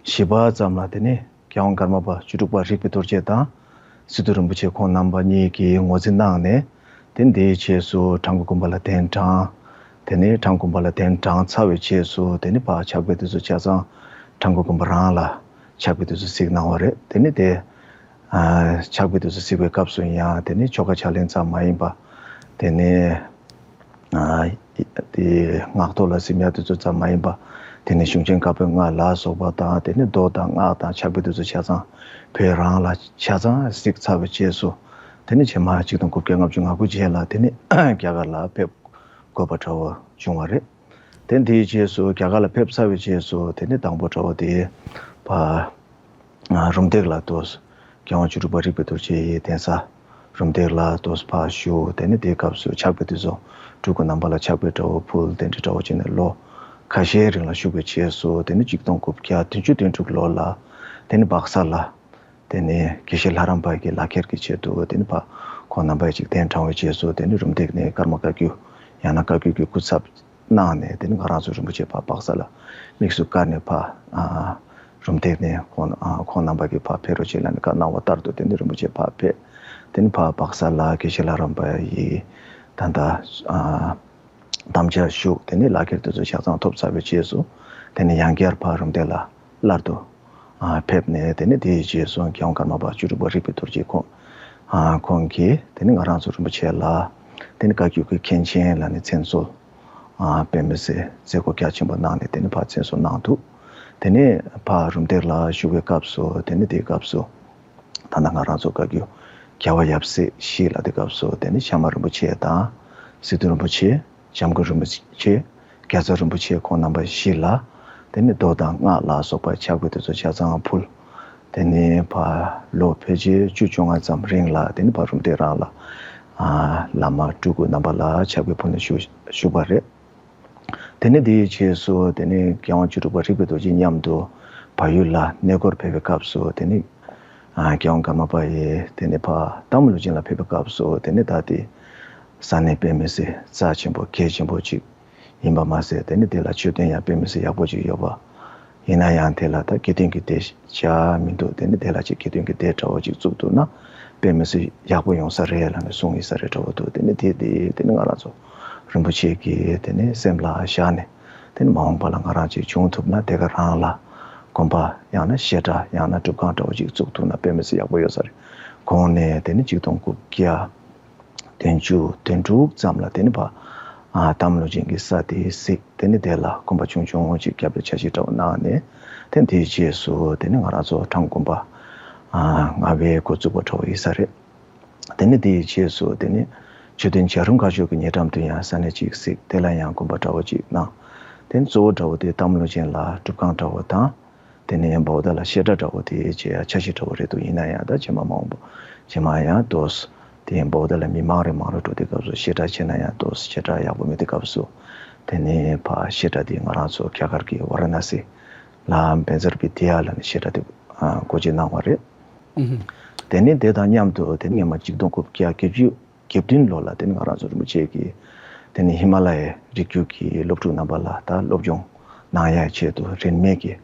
བཞི་པ་ཙམ་ལ་དེ་ནས་རྒྱལ་དབང་ཀརྨ་པ་བཅུ་དྲུག་པ་རིག་པའི་རྡོ་རྗེ་དང་། སི་ཏུ་རིན་པོ་ཆེ་ཁོང་རྣམ་པ་གཉིས་ཀྱིས་ངོས་འཛིན་གནང་ནས། དེ་འདིའི་རྗེས་སུ་ཁྲ་འགུ་དགོན་པ་ལ་གདན་དྲངས། དེ་ནས་ཁྲ་འགུ་དགོན་པ་ལ་གདན་དྲངས་ཚར་བའི་རྗེས་སུ་དེ་ནས་ཕར་ཕྱག་དཔེ་དེ་ཚོ་ཆ་ཚང་ཁྲ་འགུ་དགོན་པ་རང་ལ་ཕྱག་དཔེ་དེ་ཚོ་གཟིགས་གནང་བ་རེད། དེ་ནས་དེ་ཨ་ཕྱག་དཔེ་དེ་ཚོ་གཟིགས་པའི་སྐབས་སུ་ཡང་དེ་ནས་ཆོ་ག་ཕྱག་ལེན་ཙམ་མ་ཡིན་པ། དེ་ནས་ཨ་དེ་སྔགས་ཐོག་ལ་གཟིམ་ཡ་དེ་ཚོ་ཙམ་མ་ཡིན་པ། དེ་ནས་གཞུང་ཆེན་བཀའ་པོད་ལྔ་ལ་སོགས་པ་དང་། དེ་ནས་མདོ་དང་སྔགས་དང་ཕྱག་དཔེ་དེ་ཚོ་ཆ་ཚང་བོད་རང་ལ་ཆ་ཚང་གཟིགས་ཚར་བའི་རྗེས་སུ། དེ་ནས་རྗེས་མ་གཅིག་སྟོང་དགུ་བརྒྱ་ལྔ་བཅུ་ང་དགུ་རྗེས་ལ་དེ་ནས་རྒྱ་གར་ལ་ཕེབས་དགོས་པ་འདྲ་བོ་བྱུང་བ་རེད། དེ་འདིའི་རྗེས་སུ་རྒྱ་གར་ལ་ཕེབས་ཚར་བའི་རྗེས་སུ་དེ་ནས་དང་པོ་འདྲ་བོ་དེ་ཕར་ཨ་རུམ་བཏེག་ལ་འདུག་རྒྱལ་དབང་བཅུ་དྲུག་པ་རིག་པའི་རྡོ་རྗེ་ཡི་གདན་ས་རུམ་བཏེག་ལ་འདུག་ཕར་བཞུགས། དེ་ནས་དེའི་སྐབས་སུ་ཕྱག་དཔེ་དེ་ཚོ་སྤྲུལ་སྐུ་རྣམ་པ་ལ་ཕྱག་དཔེ་འདྲ་བོ་ཕུལ། དེ་འདྲ་འདྲ་བོ་བྱས་ནས་ལོ་ཁ་ཤས་རིང་ལ་བཞུགས་པའི་རྗེས་སུ། དེ་ནས་གཅིག་སྟོང་དགུ་བརྒྱ་བདུན་ཅུ་དོན་དྲུག་ལོ་ལ་དེ་ནས་སྦག་ས་ལ་དེ་ནས་དགེ་བཤེས་ལྷ་རམས་པ་གི་ལག་ཁྱེར་གྱི་ཆེད་དུ། དེ་ནས་ཕར་ཁོང་རྣམ་པ་ཅིག་གདན་དྲངས་པའི་རྗེས་སུ། དེ་ནས་རུམ་བཏེག་ནས་ཀརྨ་བཀའ་བརྒྱུད་ཡང་ན་བཀའ་བརྒྱུད་ཀྱི་སྐུ་ཚབ་གནང་ནས། དེ་ནས་ང་རང་ཚོ་རིན་པོ་ཆེ་ཕར་སྦག་ས་ལ་དམིགས་སུ་བཀར་ནས་ཕར་ཨ་རུམ་བཏེག་ནས་ཁོང་ཨ་ཁོང་རྣམ་པ་གིས་ཕར་ཕེབས་རོགས་བྱེད་ལབ་ནས་བཀའ་གནང་བ་ལྟར་དུ། དེ་ནས་རིན་པོ་ཆེ་ཕར་ཕེབས། དེ་ནས་ཕར་སྦག་ས་ལ་དགེ་བཤེས་ལྷ་རམས་པ་ཡི་ད་ལྟ་ཨ་དམ་བཅའ་བཞུགས། དེ་ནས་ལག་ཁྱེར་དེ་ཚོ་ཆ་ཚང་ཐོབ་ཚར་བའི་རྗེས་སུ། དེ་ནས་ཡང་བསྐྱར་ཕར་རུམ་བཏེག་ལ་སླར་དུ་ཨ་ཕེབས་ནས། དེ་ནས་དེའི་རྗེས་སུ་རྒྱལ་དབང་ཀརྨ་པ་བཅུ་དྲུག་པ་རིག་པའི་རྡོ་རྗེ་ཁོང་ ཨ་ཁོང་གིས་དེ་ནི་ང་རང་ཚོ་རིན་པོ་ཆེ་ལ་དེ་ནི་བཀའ་བརྒྱུད་ཀྱི་མཁན་ཆེན་ལ་ནི་མཚན་གསོལ། ཨ་དཔེ་མི་སྲིད་མཛད་སྒོ་རྒྱ་ཆེན་པོ་གནང་ནས་དེ་ནི་ཕར་མཚན་གསོལ་གནང་འདུག་དེ་ནི་ཕར་རུམ་བཏེགས་ལ་བཞུགས་པའི་སྐབས་སུ་དེ་ནི་དེའི་སྐབས་སུ་ད་ལྟ་ང་རང་ཚོ་བཀའ་བརྒྱུད་རྒྱལ་བ་ཡབ་སྲས་བཞི་ལ་དེ་སྐབས་སུ་དེ་ནི་ཤར་མ་རིན་པོ་ཆེ་དང་། སི་ཏུ་རིན་པོ་ཆེ། འཇམ་མགོན་རིན་པོ་ཆེ། རྒྱ་ཚ་རིན་པོ་ཆེ་ཁོང་རྣམ་པ་བཞི་ལ། དེ་ནི་མདོ་དང་སྔགས་ལ་སོགས་པ་ཕྱག་དཔེ་དེ་ཚོ་ཆ་ཚང་ཕུལ། དེ་ནི་ཕར་ལོ་ཕལ་ཆེར་བཅུ་བཅོ་ལྔ་ཙམ་རིང་ལ་དེ་ནི་ཕར་རུམ་བཏེགས་རང་ལ། ཨ་བླ་མ་སྤྲུལ་སྐུ་རྣམ་པ་ལ་ཕྱག་དཔེ་ཕུལ་ནས་བཞུགས་བཞུགས་པ་རེད། དེ་ནི་དེའི་རྗེས་སུ་དེ་ནི་རྒྱལ་དབང་བཅུ་དྲུག་པ་རིག་པའི་རྡོ་རྗེ་མཉམ་དུ་བལ་ཡུལ་ལ་གནས་སྐོར་ཕེབས་པའི་སྐབས་སུ་དེ་ནི། ཨ་རྒྱལ་དབང་ཀརྨ་པ་ཡིས་དེ་ནི་ཕར་སྟག་མོ་ལུང་བྱང་ལ་ཕེབས་པའི་སྐབས་སུ་དེ་ནི་ད་དེ་ས་གནས་དཔེ་མི་སྲིད་རྩ་ཆེན་པོ་གལ་ཆེན་པོ་ཅིག་ཡིན་པ་མ་ཟད། དེ་ནི་དེ་ལ་མཆོད་རྟེན་ཡང་དཔེ་མི་སྲིད་ཡག་པོ་ཅིག་ཡོད་པ། ཡིན་ན་ཡང་དེ་ལ་ད་དགེ་འདུན་གྱི་སྡེ་བྱ་མི་འདུག་དེ་ནི་དེ་ལ་ཅིག་དགེ་འདུན་གྱི་སྡེ་འདྲ་བོ་ཅིག་བཙུགས་ཐུབ་ན་དཔེ་མི་སྲིད་ཡག་པོ་ཡོང་ས་རེད་ལབ་ནས་གསུང་ཡིན་ས་རེད་འདྲ་བོ་འདུག་དེ་ནི་དེ་དེ་དེ་ནི་ང་རང་ཚོ་རིན་པོ་ཆེ་གིས་དེ་ནི་སེམས་ལ་བཞག་ནས། དེ་ནི་མ་འོངས་པ་ལ་ང་རང་ཅིག་བྱུང་ཐུབ་ན་དེ་ག་རང་ལ་དགོན་པ་ཡང་ན་བཤད་གྲྭ་ཡང་ན་སྒྲུབ་ཁང་འདྲ་བོ་ཅིག་བཙུགས་ཐུབ་ན་དཔེ་མི་སྲིད་ཡག་པོ་ཡོད་ས་རེད། གོང་ནས་དེ་ནི་ཆིག་སྟོང་དགུ་བརྒྱ་བདུན་ཅུ་དོན་དྲུག་ཙམ་ལ་དེ་ནི་ཕར་ཨ་སྟག་མོ་ལུང་བྱང་གི་ས་དེ་གཟིགས། དེ་ནི་དེ་ལ་དགོན་པ་ཆུང་ཆུང་ཅིག་བརྒྱབ་པའི་འཆར་གཞི་འདྲ་བོ་གནང་ནས། དེ་དེའི་རྗེས་སུ་དེ་ནི་ང་རང་ཚོ་ཁྲ་འགུ་དགོན་པ་ཨ་ལྔ་པའི་འགོ་བཙུགས་པ་འདྲ་བོ་ཡིན་ས་རེད། དེ་ནི་དེའི་རྗེས་སུ་དེ་ནི་མཆོད་རྟེན་བྱ་རུང་ཁ་ཤོར་གྱི་ཉེ་འགྲམ་དུ་ཡང་ས་གནས་ཅིག་གཟིགས། དེ་ལ་ཡང་དགོན་པ་འདྲ་བོ་ཅིག་གནང་། དེ་ནི་གཙོ་བོ་འདྲ་བོ་དེ་སྟག་མོ་ལུང་བྱང་ལ་སྒྲུབ་ཁང་འདྲ་བོ་དང་། དེ་ནི་འབའ་བ་དྷ་ལ་བཤད་གྲྭ་འདྲ་བོ་དེ་བྱེད་ཡ་འཆར་གཞི་འདྲ་བོ་རེད་འདུག་ཡིན་ན་ཡང་ད་རྗེས་མ་མ་འོངས་པ་རྗེས་མ་ཡང་ཏོག་ཙམ་དེ་འབའ་བ་དྷ་ལ་མི་མང་རེ་མང་རུ་འགྲོ་དུས་སྐབས་སུ་བཤད་གྲྭ་བྱས་ན་ཡང་ཏོག་ཙམ་བཤད་གྲྭ་ཡག་པོ་མེད་དུས་སྐབས་སུ་དེ་ནི་ཕར་བཤད་གྲྭ་དེ་ང་རང་ཚོ་རྒྱ་གར་གྱི་ཝཱ་ར་ཎ་སི་ལ་བཛྲ་བི་དི་ཡ་ལབ་ནས་བཤད་གྲྭ་དེ་སྒོ་འབྱེད་གནང་བ་རེད། དེ་ནི་དེ་དང་མཉམ་དུ་དེ་ནི་སྔོན་མ་ཆིག་སྟོང་དགུ་བརྒྱ་བརྒྱད་ཅུ་གྱ་བདུན་ལོ་ལ་དེ་ནི་ང་རང་ཚོ་རིན་པོ་ཆེ་གིས་དེ་ནི་ཧི་མ་ལ་ཡའི་རི་རྒྱུད་ཀྱི་སློབ་ཕྲུག་རྣམ་པ་ལ་ད་སློབ་སྦྱོང་གནང་ཡའི་ཆེད་དུ་རིན་མེད་ཀྱི་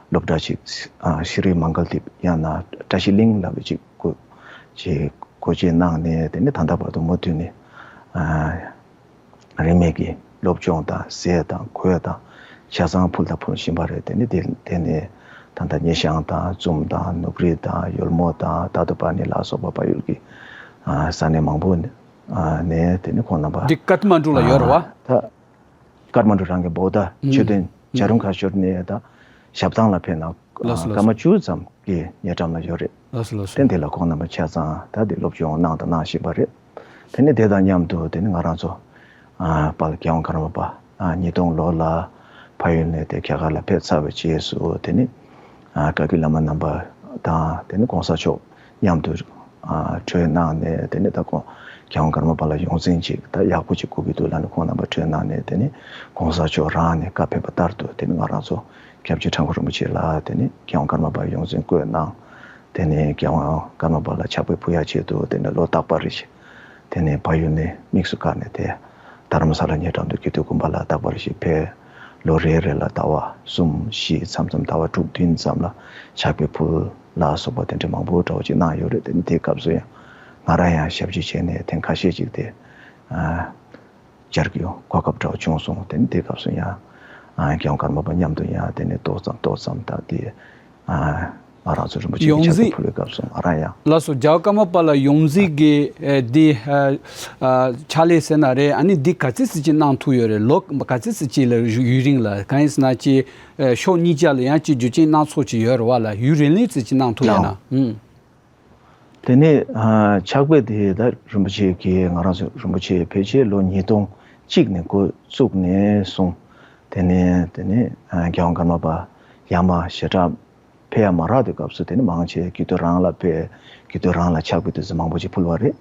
སློབ་གྲྭ་ཅིག་ཨ་ཤྲི་མང་གལ་དིབ་ཡང་ན་བཀྲ་ཤིས་གླིང་ལབ་པའི་ཅིག་སྒོ་ཅིག་སྒོ་འབྱེད་གནང་ནས། དེ་ནི་ད་ལྟ་བར་དུ་མུ་མཐུད་ནས་ཨ་རིན་མེད་ཀྱི་སློབ་སྦྱོང་དང་ཟས་དང་གོས་དང་ཆ་ཚང་ཕུལ་དང་ཕུལ་བཞིན་པ་རེད། དེ་ནི་དེ་དེ་ནི་ད་ལྟ་སྙེ་ཤང་དང་ཙུམ་དང་ནུབ་རི་དང་ཡོལ་མོ་དང་ད་དུ་པ་ནི་ལ་སོགས་པ་བལ་ཡུལ་གྱི་ཨ་ས་གནས་མང་པོ་ནས་ཨ་ནས་དེ་ནི་ཁོང་རྣམ་པ་འདི་ཀཏ་མན་གྲུ་ལ་ཡོད་རེད་བ། ཨ་ད་ཀཏ་མན་གྲུ་རང་གི་བོ་ད་ཨུམ། མཆོད་རྟེན་བྱ་རུང་ཁ་ཤོར་ནས་ད་ཞབས་ཐང་ལ་ཕེབས་ན་ལགས་སོ་ལགས་སྐར་མ་བཅུ་ཙམ་གྱི་ཉེ་འགྲམ་ལ་ཡོད་རེད། ལགས་སོ་ལགས་སོ། དེ་འདི་ལ་ཁོང་རྣམ་པ་ཆ་ཚང་ད་འདི་སློབ་སྦྱོང་གནང་དང་གནང་བཞིན་པ་རེད། དེ་ནི་དེ་དང་མཉམ་དུ་དེ་ནི་ང་རང་ཚོ་ཨ་དཔལ་རྒྱལ་དབང་ཀརྨ་པ་ཨ་ཉིས་སྟོང་ལོ་ལ་ཕ་ཡུལ་ནས་དེ་རྒྱ་གར་ལ་ཕེབས་ཚར་བའི་རྗེས་སུ་དེ་ནི་ཨ་བཀའ་བརྒྱུད་བླ་མ་རྣམ་པ་དང་དེ་ནི་གོང་ས་མཆོག་མཉམ་དུ་ཨ་གྲོས་གནང་ནས། དེ་ནས་ད་ཁོང་རྒྱལ་དབང་ཀརྨ་པ་ལ་ཡོངས་འཛིན་ཅིག་ད་ཡག་པོ་ཅིག་དགོས་ཀྱི་འདུག་ལབ་ནས་ཁོང་རྣམ་པ་གྲོས་གནང་ནས། དེ་ནས་གོང་ས་མཆོག་རང་ནས་བཀའ་ཕེབས་པ་ལྟར་དུ་དེ་ནས་ང་རང་ཚོ་སྐྱབས་རྗེ་ཁྲ་འགུ་རིན་པོ་ཆེ་ལ་དེ་ནས་རྒྱལ་དབང་ཀརྨ་པ་ཡོངས་འཛིན་བསྐོས་གནང་། དེ་ནས་རྒྱལ་དབང་ཀརྨ་པ་ལ་ཕྱག་དཔེ་ཕུལ་ཡ་ཆེད་དུ་དེ་ནས་ལོ་རྟག་པར་རེ་བཞིན་དེ་ནས་ཕ་ཡུལ་ནས་དམིགས་སུ་བཀར་ནས་དེ་རྡ་རམ་ས་ལ་ཉེ་འགྲམ་དུ་དགེ་འདུན་དགོན་པ་ལ་རྟག་པར་རེ་བཞིན་ཕེབས། ལོ་རེ་རེ་ལ་ཟླ་བ་གསུམ་བཞི་མཚམས་མཚམས་ཟླ་བ་དྲུག་བདུན་ཙམ་ལ་ཕྱག་དཔེ་ཕུལ། ལ་སོགས་པ་དེ་འདྲ་མང་པོ་འདྲ་བོ་ཅིག་གནང་ཡོད་རེད། དེ་ནི་དེའི་སྐབས་སུ་ཡང་ང་རང་ཡང་ཞབས་ཕྱི་བྱས་ནས་ཐེངས་ཁ་ཤས་ཅིག་དེ་ཨ་བཅར་རྒྱུ་གོ་སྐབས་འདྲ་བོ་བྱུང་སོང་། དེ་ནི་དེའི་སྐབས་སུ་ཡང་ཨ་རྒྱལ་དབང་ཀརྨ་པ་མཉམ་དུ་ཡང་དེ་ནི་ཏོག་ཙམ་ཏོག་ཙམ་ད་དེ་ཨ་ང་རང་ཚོ་རིན་པོ་ཆེ་གི་ཡོངས་ཕྱག་དཔེ་འཛིན་ཕུལ་བའི་སྐབས་སུ་ང་རང་ཡང་། ལགས་སོ། རྒྱལ་བ་ཀརྨ་པ་ལ་ཡོངས་འཛིན་གྱི་ཨ་འདི་ཨ་ཨ་ཕྱག་ལས་ཟེར་ན་རེད། ཨ་ནི་འདི་ག་ཚོད་ཙམ་ཅིག་གནང་ཐུབ་ཡོད་རེད། ལོ་ག་ཚོད་ཙམ་ཅིག་ལ་ཡུན་རིང་ལ་གང་ཡིན་ཟེར་ན་ཅིག་ཨ་ཕྱོགས་གཉིས་ཆ་ལ་ཡང་ཅིག་རྒྱུ་རྐྱེན་སྣ་ཚོགས་ཅིག་ཡོད་རེད་བ་ལ། ཡུན་རིང་ལོས་ཙམ་ཅིག་གནང་ཐུབ་ཡོད་ན། ལགས། ཨུམ། དེ་ནས་ཨ་ཕྱག་དཔེ་དེ་ད་རིན་པོ་ཆེ་གིས་ང་རང་ཚོ་རིན་པོ་ཆེ་ཕལ་ཆེར་ལོ་ཉིས་སྟོང་གཅིག་ནས་འགོ་བཙུགས་ནས་བཟུང་། དེ་ནས་དེ་ནས་ཨ་རྒྱལ་དབང་ཀརྨ་པ་ཡར་མར་ཞལ་གྲངས་ཕེབས་ཡ་མ་རག་དུས་སྐབས་སུ་དེ་ནི་མང་ཆེ་དགེ་འདུན་རང་ལ་ཕེབས། དགེ་འདུན་རང་ལ་ཕྱག་དཔེ་དེ་ཚོ་མང་པོ་ཅིག་ཕུལ་བ་རེད།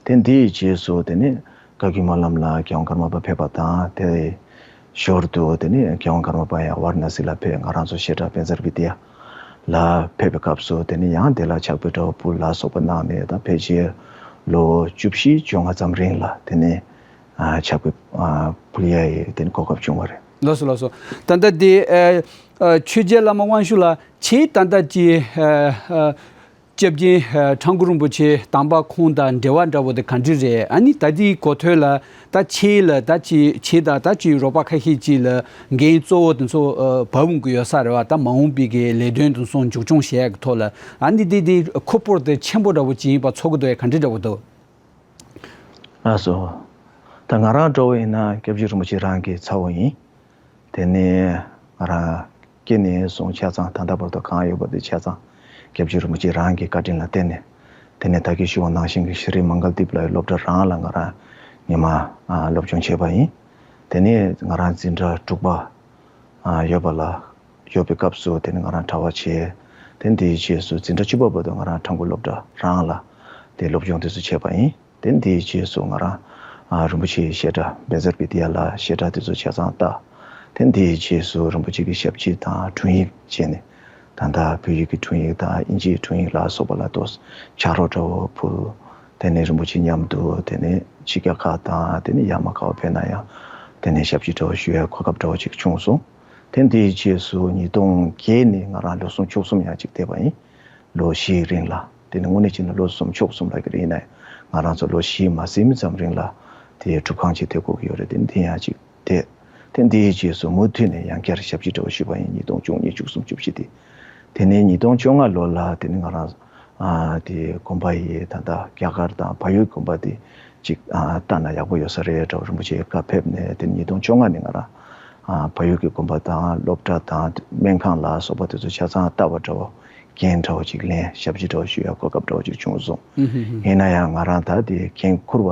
དེ་འདིའི་རྗེས་སུ་དེ་ནི་བཀའ་བརྒྱུད་སྨོན་ལམ་ལ་རྒྱལ་དབང་ཀརྨ་པ་ཕེབས་པ་དང་། དེ་ཞོར་དུ་དེ་ནི་རྒྱལ་དབང་ཀརྨ་པ་ཡང་ཝཱ་ར་ཎ་སི་ལ་ཕེབས། ང་རང་ཚོ་བཤད་གྲྭ་བཛྲ་བི་དི་ཡ་ལ་ཕེབས་པའི་སྐབས་སུ་དེ་ནི་ཡང་དེ་ལ་ཕྱག་དཔེ་འདྲ་བོ་ཕུལ་ལ་སོགས་པ་གནང་ནས། ད་ཕལ་ཆེར་ལོ་བཅུ་བཞི་བཅོ་ལྔ་ཙམ་རིང་ལ་དེ་ནི་ཨ་ཕྱག་དཔེ་ཨ་ཕུལ་ཡ་ཡི་དེ་ནི་གོ་སྐབས་བྱུང་བ་རེད། ལགས་སོ་ལགས་སོ། ད་ལྟ་དེ་ཨ་ཨ་ཆོས་རྒྱལ་བླ་མ་དབང་ཕྱུག་ལགས་ཁྱེད་ད་ལྟ་ཀྱི་ཨ་ཨ་ སྐྱབས་རྗེ་ཁྲ་འགུ་རིན་པོ་ཆེ་དམ་པ་ཁོང་དང་འབྲེལ་བ་འདྲ་བོ་དེ་ག་འདྲ་རེད། ཨ་ནི་ད་ལྟའི་གོ་ཐོས་ལ་ད་ཁྱེད་ལ་ད་ཅི་ཁྱེད་དང་ད་ཅི་རོགས་པ་ཁ་ཤས་ཅིག་ལ་འགན་གཙོ་བོ་དེ་ཚོ་བབས་ཡོང་གི་ཡོད་ས་རེད་བ། ད་མ་འོངས་པའི་གི་ལས་དོན་དེ་ཚོ་མཇུག་སྐྱོང་བྱེད་ཡག་གི་ཐོག་ལ་ཨ་ནི་འདི་འདི་ཁུར་པོ་དེ་ཆེན་པོ་འདྲ་བོ་ཅིག་ཡིན་པ་ཚོར་གི་འདུག་ཡ། ག་འདྲ་འདྲ་བོ་འདུག་ལགས་སོ། ད་ང་རང་འདྲ་བོ་ཡིན་ན་སྐྱབས་རྗེ་རིན་པོ་ཆེ་རང་གི་ཚ་བོ་ཡིན། དེ་ནས་ང་རང་སྐྱེས་ནས་བཟུང་ཆ་ཚང་ད་ལྟ་བར་དུ་གང་ཡོད་པ་དེ་ཆ་ཚང་སྐྱབས་རྗེ་རིན་པོ་ཆེ་རང་གི་བཀའ་དྲིན་ལ་བརྟེན་ནས། དེ་ནས་ད་གིན་ཞུས་པ་ནང་བཞིན་གྱི་ཤྲི་མངྒལ་དིབ་ལ་སློབ་གྲྭ་རང་ལ་ང་རང་ཉི་མ་ཨ་སློབ་སྦྱོང་བྱས་པ་ཡིན། དེ་ནས་ང་རང་འཛིན་གྲྭ་དྲུག་པ་ཨ་ཡོད་པ་ལ། ཡོད་པའི་སྐབས་སུ་དེ་ནས་ང་རང་གྲྭ་པ་བྱས། དེ་འདིའི་རྗེས་སུ་འཛིན་གྲྭ་བཅུ་པ་བར་དུ་ང་རང་ཁྲ་འགུ་སློབ་གྲྭ་རང་ལ་དེ་སློབ་སྦྱོང་དེ་ཚོ་བྱས་པ་ཡིན། དེ་འདིའི་རྗེས་སུ་ང་རང་ཨ་རིན་པོ་ཆེའི་བཤད་གྲྭ་བེ་ཛར་བི་དི་ཡ་ལ་བཤད་གྲྭ་དེ་ཚོ་ཆ་ཚང་བལྟ། དེ་འདིའི་རྗེས་སུ་རིན་པོ་ཆེ་གི་ཞབས་ཕྱི་དང་དྲུང་ཡིག་བྱས་ནས། ད་ལྟ་བོད་ཡིག་གི་དྲུང་ཡིག་དང་དབྱིན་ཇིའི་དྲུང་ཡིག་ལ་སོགས་པ་ལ་ཏོག་ཕྱག་རོགས་འདྲ་བོ་ཕུལ། དེ་ནས་རིན་པོ་ཆེ་མཉམ་དུ་དེ་ནས་ཕྱི་རྒྱལ་ཁག་དང་དེ་ནས་ཡར་མར་ག་པར་ཕེབས་ན་ཡང་དེ་ནས་ཞབས་ཕྱི་འདྲ་བོ་ཞུ་ཡའི་གོ་སྐབས་འདྲ་བོ་ཅིག་བྱུང་སོང་། དེ་འདིའི་རྗེས་སུ་ཉིས་སྟོང་བརྒྱད་ནས་ང་རང་ལོ་གསུམ་ཕྱོགས་གསུམ་ཡང་ཅིག་བསྡད་པ་ཡིན། ལོ་བཞིའི་རིང་ལ། དེ་ནི་དངོས་གནས་བྱས་ན་ལོ་གསུམ་ཕྱོགས་གསུམ་ལབ་ཀྱི་རེད། ཡིན་ན་ཡང་ང་རང་ཚོ་ལོ་བཞི་མ་ཟིན་ཙམ་རིང་ལ་དེ་སྒྲུབ་ཁང་ཅིག་བསྡད་དགོས་ཀྱི་ཡོད་རེད། དེ་ནི་དེ་ཡང་ཅིག་བསྡད། དེ་འདིའི་རྗེས་སུ་མུ་མཐུད་ནས་ཡང་བསྐྱར་ཞབས་ཕྱི་འདྲ་བོ་ཞུས་པ་ཡིན། ཉིས་སྟོང་བཅུ་གཉིས་བཅུ་གསུམ་བཅུ་བཞི་དེ། དེ་ནས་ཉིས་སྟོང་བཅོ་ལྔ་ལོ་ལ་དེ་ནི་ང་རང་ཨ་དེ་དགོན་པ་ཡི་ད་ལྟ་རྒྱ་གར་དང་བལ་ཡུལ་དགོན་པ་དེ་ཅིག་ཨ་བལྟ་ན་ཡག་པོ་ཡོད་ས་རེད་འདྲ་བོ་རིན་པོ་ཆེའི་བཀའ་ཕེབས་ནས། དེ་ནི་ཉིས་སྟོང་བཅོ་ལྔ་ནས་ང་རང་ཨ་བལ་ཡུལ་གྱི་དགོན་པ་དང་སློབ་གྲྭ་དང་སྨན་ཁང་ལ་སོགས་པ་དེ་ཚོ་ཆ་ཚང་བལྟ་བ་འདྲ་བོ། འགན་འདྲ་བོ་ཅིག་ལེན། ཞབས་ཕྱི་འདྲ་བོ་ཞུ་ཡ་གོ་སྐབས་འདྲ་བོ་ཅིག་བྱུང་སོང་། ཨུ་ཧུ་ཧུ། ཡིན་ན་ཡང་ང་རང་ད་དེ་འགན་འཁུར་བ་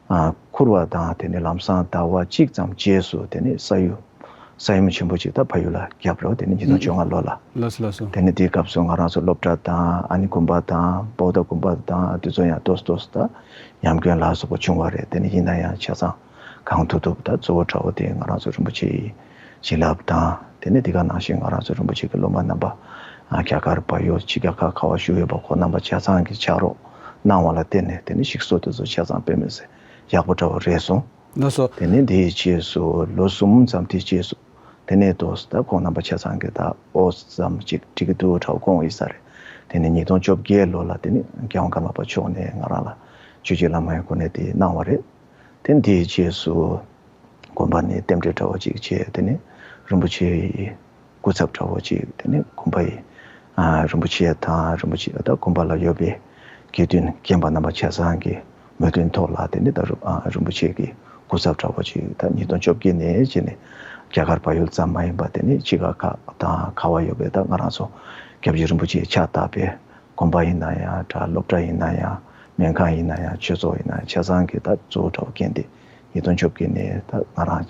ཨ་འཁུར་བ་དང་། དེ་ནས་ལམ་སང་ཟླ་བ་གཅིག་ཙམ་རྗེས་སུ་དེ་ནས་ས་ཡོམ། ས་ཡོམ་ཆེན་པོ་ཅིག་ད་ཕ་ཡུལ་ལ་བརྒྱབ་རོགས། དེ་ནས་ཉིས་སྟོང་བཅོ་ལྔ་ལོ་ལ། ལགས་སོ་ལགས་སོ། དེ་ནས་དེའི་སྐབས་སུ་ང་རང་ཚོ་སློབ་གྲྭ་དང་ཨ་ནི་དགོན་པ་དང་བོ་དྷ་དགོན་པ་དང་དེ་ཚོ་ཡང་ཏོག་ཙམ་ཏོག་ཙམ་ད་ཉམས་སྐྱོན་ལ་སོགས་པ་བྱུང་བ་རེད། དེ་ནས་ཡིན་ན་ཡང་ཆ་ཚང་གང་ཐུབ་ཐུབ་ད་གཙོ་བོ་འདྲ་བོ་དེ་ང་རང་ཚོ་རིན་པོ་ཆེའི་བྱིན་རླབས་དང་། དེ་ནས་དེ་ག་ནང་བཞིན་ང་རང་ཚོ་རིན་པོ་ཆེ་གི་སློབ་མ་རྣམ་པ་ཨ་རྒྱ་གར་བལ་ཡུལ་ཕྱི་རྒྱལ་ཁག་ག་པར་བཞུགས་ཡོད་པ་ཁོང་རྣམ་པ་ཆ་ཚང་གིས་ཕྱག་རོགས་གནང་བ་ལ་བརྟེན་ནས། དེ་ནས་ཞིག་གསོ་དེ་ཚོ་ཆ་ཚང་དཔེ་མི་སྲིད་ཡག་པོ་འདྲ་བོ་རེད་སོང་། ལགས་སོ། དེ་ནས་དེའི་རྗེས་སུ་ལོ་གསུམ་ཙམ་དེའི་རྗེས་སུ། དེ་ནས་ཏོག་ཙམ་ད་ཁོང་རྣམ་པ་ཆ་ཚང་གིས་ད་ཨོ་ཙམ་ཅིག་འགྲིག་གི་འདུག་འདྲ་བོ་དགོངས་ཡོད་ས་རེད། དེ་ནས་ཉིས་སྟོང་བཅོ་བརྒྱད་ལོ་ལ་དེ་ནས་རྒྱལ་དབང་ཀརྨ་པ་མཆོག་ནས་ང་རང་ལ་ཆོས་ཀྱི་བླ་མའི་གོ་གནས་དེ་གནང་བ་རེད། དེ་འདིའི་རྗེས་སུ་དགོན་པ་ནས་རྟེན་འབྲེལ་འདྲ་བོ་ཅིག་བྱས། དེ་ནས་རིན་པོ་ཆེའི་སྐུ་ཚབ་འདྲ་བོ་ཅིག། དེ་ནས་དགོན་པ་ཡི་ཨ་རིན་པོ་ཆེ་དང་། རིན་པོ་ཆེ་ད་དགོན་པ་ལ་ཡོད་པའི་དགེ་འདུན་རྒན་པ་རྣམ་པ་ཆ་ཚང་གི་མོས་མཐུན་ཐོག་ལ། དེ་ནས་ད་རུ་ཨ་རིན་པོ་ཆེ་གི་སྐུ་ཚབ་འདྲ་བོ་ཅིག་ད་ཉིས་སྟོང་བཅོ་བརྒྱད་ནས་བྱས་ནས་རྒྱ་གར་བལ་ཡུལ་ཙམ་མ་ཡིན་པ་དེ་ནས་ཕྱི་རྒྱལ་ཁག་དང་ག་པར་ཡོད་པའི་ད་ང་རང་ཚོ་སྐྱབས་རྗེ་རིན་པོ་ཆེའི་ཕྱག་བཏབ་པའི་དགོན་པ་ཡིན་ན་ཡང་འདྲ། སློབ་གྲྭ་ཡིན་ན་ཡང་། སྨན་ཁང་ཡིན་ན་ཡང་། ཆོས་ཚོགས་ཡིན་ན་ཡང་། ཆ་ཚང་གི་ད་གཙོ་བོ་འདྲ་བོ་འགན་དེ་ཉིས་སྟོང་བཅོ་བརྒྱད་ནས་ད་ང་རང་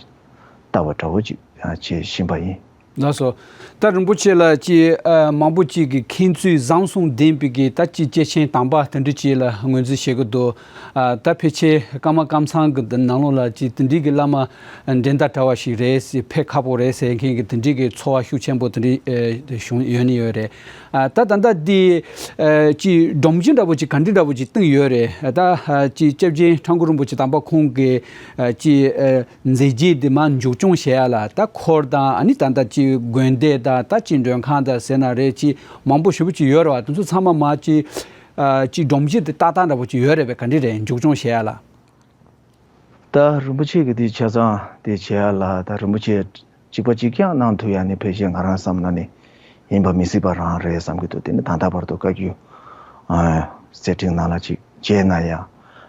བལྟ་བ་འདྲ་བོ་ཅིག་ཡང་བྱེད་བཞིན་པ་ཡིན། ལགས་སོ། ད་རིན་པོ་ཆེ་ལ་ཅིག་ཨ་མང་པོ་ཅིག་གིས་མཁྱེན་ཚུལ་བཟང་ཟུང་ལྡན་པའི་གི་ད་ཅིག་སྐྱེས་ཆེན་དམ་པ་དེ་འདྲ་ཅིག་ལ་ངོས་འཛིན་བྱེད་ཀྱི་འདུག་ཨ་ད་ཕལ་ཆེར་ཀརྨ་ཀམ་ཚང་གི་ནང་ལོགས་ལ་ཅིག་དེ་འདྲའི་གི་བླ་མ་འགྲན་ཟླ་བྲལ་བ་ཞིག་རེད་ཟེར། ཕེབས་ཁག་པོ་རེད་ཟེར་མཁན་གྱི་དེ་འདྲའི་གི་ཚོར་བ་ཤུགས་ཆེན་པོ་དེ་འདྲ་ཨེ་བྱུང་ཡོད་ནི་ཡོད་རེད། ཨ་ད་ད་ལྟ་འདི་ཨ་ཅིག་སྒྲོམ་གཞི་འདྲ་པོ་ཅིག་ག་འདྲ་འདྲ་པོ་ཅིག་བཏིང་ཡོད་རེད། ཨ་ད་ཨ་ཅིག་སྐྱབས་རྗེ་ཁྲ་འགུ་རིན་པོ་ཆེ་དམ་པ་ཁོང་གི་ཨ་ཅིག་ཨ་མཛད་རྗེས་འདི་མར་མཇུག་སྐྱོང་བྱེད་ཡ་ལ། ད་འཁོར་དང་ཨ་ནི་ད་ལྟ་ཅིག་དགོན་སྡེ་དང་ད་ཅིག་མགྲོན་ཁང་དང་ཟེར་ན་རེད། ཅིག་མང་པོ་ཞེ་པོ་ཅིག་ཡོད་རེད་བ། དེ་ཚོ་ཚང་མ་མར་ཅིག་ཨ་ཅིག་སྒྲོམ་གཞི་དེ་ཏག་ཏག་འདྲ་པོ་ཅིག་ཡོད་རེད་པས། ག་འདྲ་རེད་མཇུག་སྐྱོང་བྱེད་ཡ་ལ། ད་རིན་པོ་ཆེ་གི་དེ་ཆ་ཚང་དེ་བྱེད་ཡ་ལ། ད་རིན་པོ་ཆེ་གཅིག་པ་གཅིག་རྐྱང་གནང་ཐུབ་ཡ་ནི་ཕལ་ཆེར་ང་རང་བསམ་ན་ནི་ཡིན་པ་མི་སྲིད་པ་རང་རེད་བསམ་གྱི་འདུག་དེ་ནི་ད་ལྟ་བར་དུ་བཀའ་བརྒྱུད་ཨ་གསེར་ཕྲེང་ནང་ལ་ཅིག་བྱས་ན་ཡང་།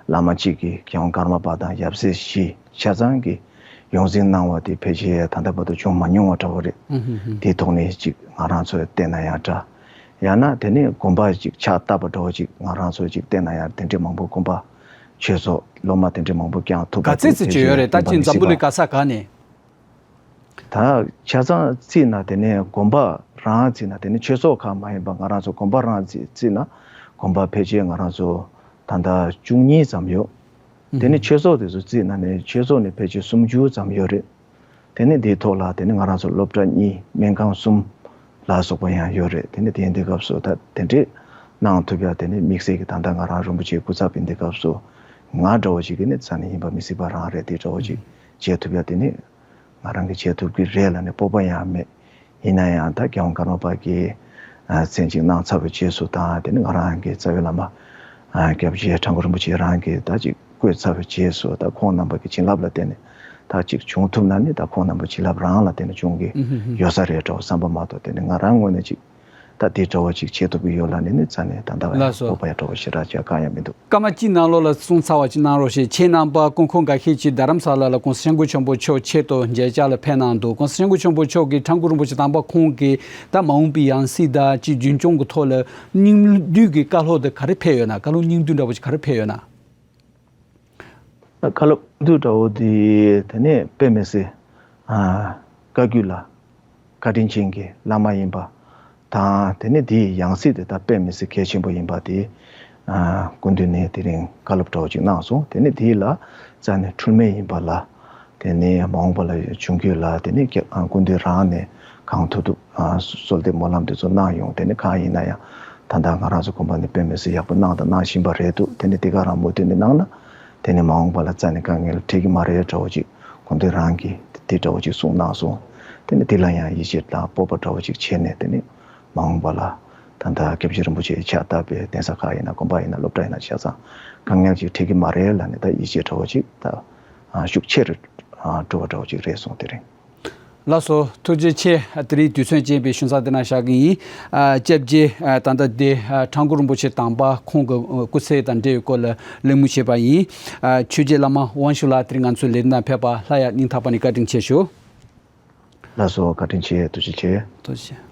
བླ་མ་གཅིག་གིས་རྒྱལ་དབང་ཀརྨ་པ་དང་ཡབ་སྲས་བཞི་ཆ་ཚང་གིས་ཡོངས་འཛིན་གནང་བ་དེ་ཕལ་ཆེར་ད་ལྟ་བར་དུ་བྱུང་མ་མྱོང་བ་འདྲ་བོ་རེད། ཨུ་ཧུ་ཧུ། དེའི་ཐོག་ནས་ཅིག་ང་རང་ཚོས་བལྟས་ན་ཡང་འདྲ། ཡང་ན་དེ་ནས་དགོན་པ་ཅིག་ཕྱག་བཏབ་པ་འདྲ་བོ་ཅིག་ང་རང་ཚོས་ཅིག་བལྟས་ན་ཡང་། དེ་འདྲའི་མང་པོ་དགོན་པ་ཆོས་ཚོགས་སློབ་མ་དེ་འདྲའི་མང་པོ་བསྐྱངས་ཐུབ་པ་ག་ཚད་ཙམ་ཅིག་ཡོད་རེད། ད་ཅིག་འཛམ་བུ་གླིང་ག་ས་ག་ནས། ད་ཆ་ཚང་བརྩིས་ན་དེ་ནས་དགོན་པ་རང་བརྩིས་ན། དེ་ནས་ཆོས་ཚོགས་ཁག་མ་ཡིན་པ་ང་རང་ཚོ་དགོན་པ་རང་བརྩིས་བརྩིས་ན་དགོན་པ་ཕལ་ཆེར་ང་རང་ཚོ་ད་ལྟ་བཅུ་གཉིས་ཙམ་ཡོད། དེ་ནས་ཆོས་ཚོགས་དེ་ཚོ་བརྩིས་ན་ནི་ཆོས་ཚོགས་ནི་ཕལ་ཆེར་སུམ་ཅུ་ཙམ་ཡོད་རེད། དེ་ནས་དེའི་ཐོག་ལ་དེ་ནས་ང་རང་ཚོ་སློབ་གྲྭ་གཉིས། སྨན་ཁང་གསུམ་ལ་སོགས་པ་ཡང་ཡོད་རེད། དེ་ནས་དེ་ཡིན་དུས་སྐབས་སུ་ད་དེ་འདྲས་གནང་ཐུབ་ཡ་དེ་ནས་དམིགས་བསལ་གྱི་ད་ལྟ་ང་རང་རིན་པོ་ཆེའི་སྐུ་ཚབ་ཡིན་དུས་སྐབས་སུ་ང་འདྲ་བོ་ཞིག་གི་ནི་རྩ་ནས་ཡིན་པ་མི་སྲིད་པ་རང་རེད། དེ་འདྲ་བོ་ཞིག་བྱེད་ཐུབ་ཡ་དེ་ནི་ང་རང་གིས་བྱེད་ཐུབ་ཀྱི་རེད་ལབ་ནས་སྤོབས་པ་ཡང་མེད། ཡིན་ན་ཡང་ད་རྒྱལ་དབང་ཀརྨ་པ་གིས་ མཚན་ཅིག་གནང་ཚར་བའི་རྗེས་སུ་དང་དེ་ནི་ང་རང་གི་རྩ་བའི་བླ་མ་སྐྱབས་རྗེ་ཁྲ་འགུ་རིན་པོ་ཆེ་རང་གིས་ད་ཅིག་བསྐོས་ཚར་བའི་རྗེས་སུ་ད་ཁོང་རྣམ་པ་གི་བྱིན་རླབས་ལ་བརྟེན་ནས་ད་ཅིག་བྱུང་ཐུབ་ན་ནི་ད་ཁོང་རྣམ་པ་བྱིན་རླབས་རང་ལ་བརྟེན་ནས་བྱུང་གི་ཡོད་ས་རེད་འདྲ་བོ་བསམ་པ་མ་གཏོགས་དེ་ནི་ང་རང་ངོས་ནས་ཅིག་ད་དེ་འདྲ་བོ་ཅིག་བྱེད་ཐུབ་ཀྱི་ཡོད་ལ་ནི་ནི་རྩ་ནས་ད་ལྟ་བ་ཡང་སྤོབས་པ་ཡང་འདྲ་བོ་ཞེ་དྲག་ཅིག་གང་ཡང་མི་འདུག་སྐར་མ་གཅིག་ནང་ལོགས་ལ་གསུང་ཚར་བ་ཅིག་གནང་རོགས་ཞེས། ཁྱེད་རྣམ་པ་སྐུ་ཁོང་འགའ་ཤས་ཀྱིས་རྡ་རམ་ས་ལ་ལ་གོང་ས་སྐྱབས་མགོན་ཆེན་པོ་མཆོག་ཆེད་དུ་མཇལ་བཅར་ལ་ཕེབས་གནང་འདུག་གོང་ས་སྐྱབས་མགོན་ཆེན་པོ་མཆོག་གིས་ཁྲ་འགུ་རིན་པོ་ཆེ་དམ་པ་ཁོང་གི་ད་མ་འོངས་པའི་ཡང་སྲིད་དང་ཅིག་རྒྱུན་སྐྱོང་གི་ཐོག་ལ་སྙིང་བསྡུས་ཀྱི་བཀའ་སློབ་དེ་ག་རེ་ཕེབས་ཡོད་ན། བཀའ་སློབ་སྙིང་བསྡུས་འདྲ་བོ་ཅིག་ག་རེ་ཕེབས་ཡོད་ན། བཀའ་སློབ་སྙིང་བསྡུས་འདྲ་བོ་དེ་དེ་ནས་དཔེ་མི་སྲིད་བཀའ་བརྒྱུད་ལ་བཀའ་དྲིན་ཅན་གྱི་བླ་མ་ཡིན་པ་དང་། དེ་ནས་དེའི་ཡང་སྲིད་དེ་ད་དཔེ་མི་སྲིད་གལ་ཆེན་པོ་ཡིན་པ་དེ་སྐུ་མདུན་ནས་དེ་རིང་བཀའ་སློབ་འདྲ་བོ་ཅིག་གནང་སོང་། དེ་ནས་དེ་ལ་རྩ་ནས་འཁྲུལ་མེད་ཡིན་པ་ལ། དེ་ནས་མ་འོངས་པ་ལ་འབྱུང་རྒྱུ་ལ་དེ་ནས་སྐུ་མདུན་རང་ནས་གང་ཐུབ་ཐུབ་གསོལ་འདེབས་སྨོན་ལམ་དེ་ཚོ་གནང་ཡོང་། དེ་ནས་གང་ཡིན་ན་ཡང་ད་ལྟ་ང་རང་ཚོ་དགོན་པ་ནས་དཔེ་མི་སྲིད་ཡག་པོ་གནང་དང་གནང་བཞིན་པ་རེད་འདུག་དེ་ནས་དེ་ག་རང་མུ་མཐུད་ནས་གནང་ན་དེ་ནས་མ་འོངས་པ་ལ་རྩ་ནས་དཀའ་ངལ་འཕྲད་ཀྱི་མ་རེད་འདྲ་བོ་ཅིག་སྐུ་མདུན་རང་གིས་དེ་འདྲ་བོ་ཅིག་གསུངས་གནང་སོང་། དེ་ནས་དེ་ལ་ཡང་ཡིད་ཆེས་དང་སྤོབས་པ་འདྲ་བོ་ཅིག་བྱས་ནས་དེ་ནས་མ་འོངས་པ་ལ་ད་ལྟ་སྐྱབས་རྗེ་རིན་པོ་ཆེའི་ཕྱག་བཏབ་པའི་གདན་ས་ཁག་ཡིན་ན་དགོན་པ་ཡིན་ན་སློབ་གྲྭ་ཡིན་ན་ཆ་ཚང་དཀའ་ངལ་ཅིག་འཕྲད་ཀྱི་མ་རེད་ལབ་ནས་ད་ཡིད་ཆེས་འདྲ་བོ་ཅིག་ད་ཤུགས་ཆེ་རུ་འགྲོ་བ་འདྲ་བོ་ཅིག་རེད་སོང་། དེ་རིང་། ལགས་སོ། ཐུགས་རྗེ་ཆེ། དེ་རིང་དུས་ཚོད་ཅན་པའི་ཞུ་ས་དེ་ན་བཞག་གི་ཡིན། ཨ། སྐྱབས་རྗེ་ཨ་ད་ལྟ་བདེ་ཨ་ཁྲ་འགུ་རིན་པོ་ཆེ་དམ་པ་ཁོང་གི་ཨ་སྐུ་ཚེ་དང་འབྲེལ་བའི་སྐོར་ལ་གླེང་མོལ་བྱས་པ་ཡིན། ཨ། ཆོས་རྗེ་བླ་མ་དབང་ཕྱུག་ལགས་དེ་རིང་ང་ཚོའི་ལས་རིམ་ནང་ཕེབས་པ་སླར་ཡང་སྙིང་ཐག་པ་ནས་བཀའ་དྲིན་ཆེ་ཞུ། ལགས་སོ། བཀའ་དྲིན་ཆེ། ཐུགས་རྗེ་ཆེ། ཐུགས་རྗེ་ཆེ།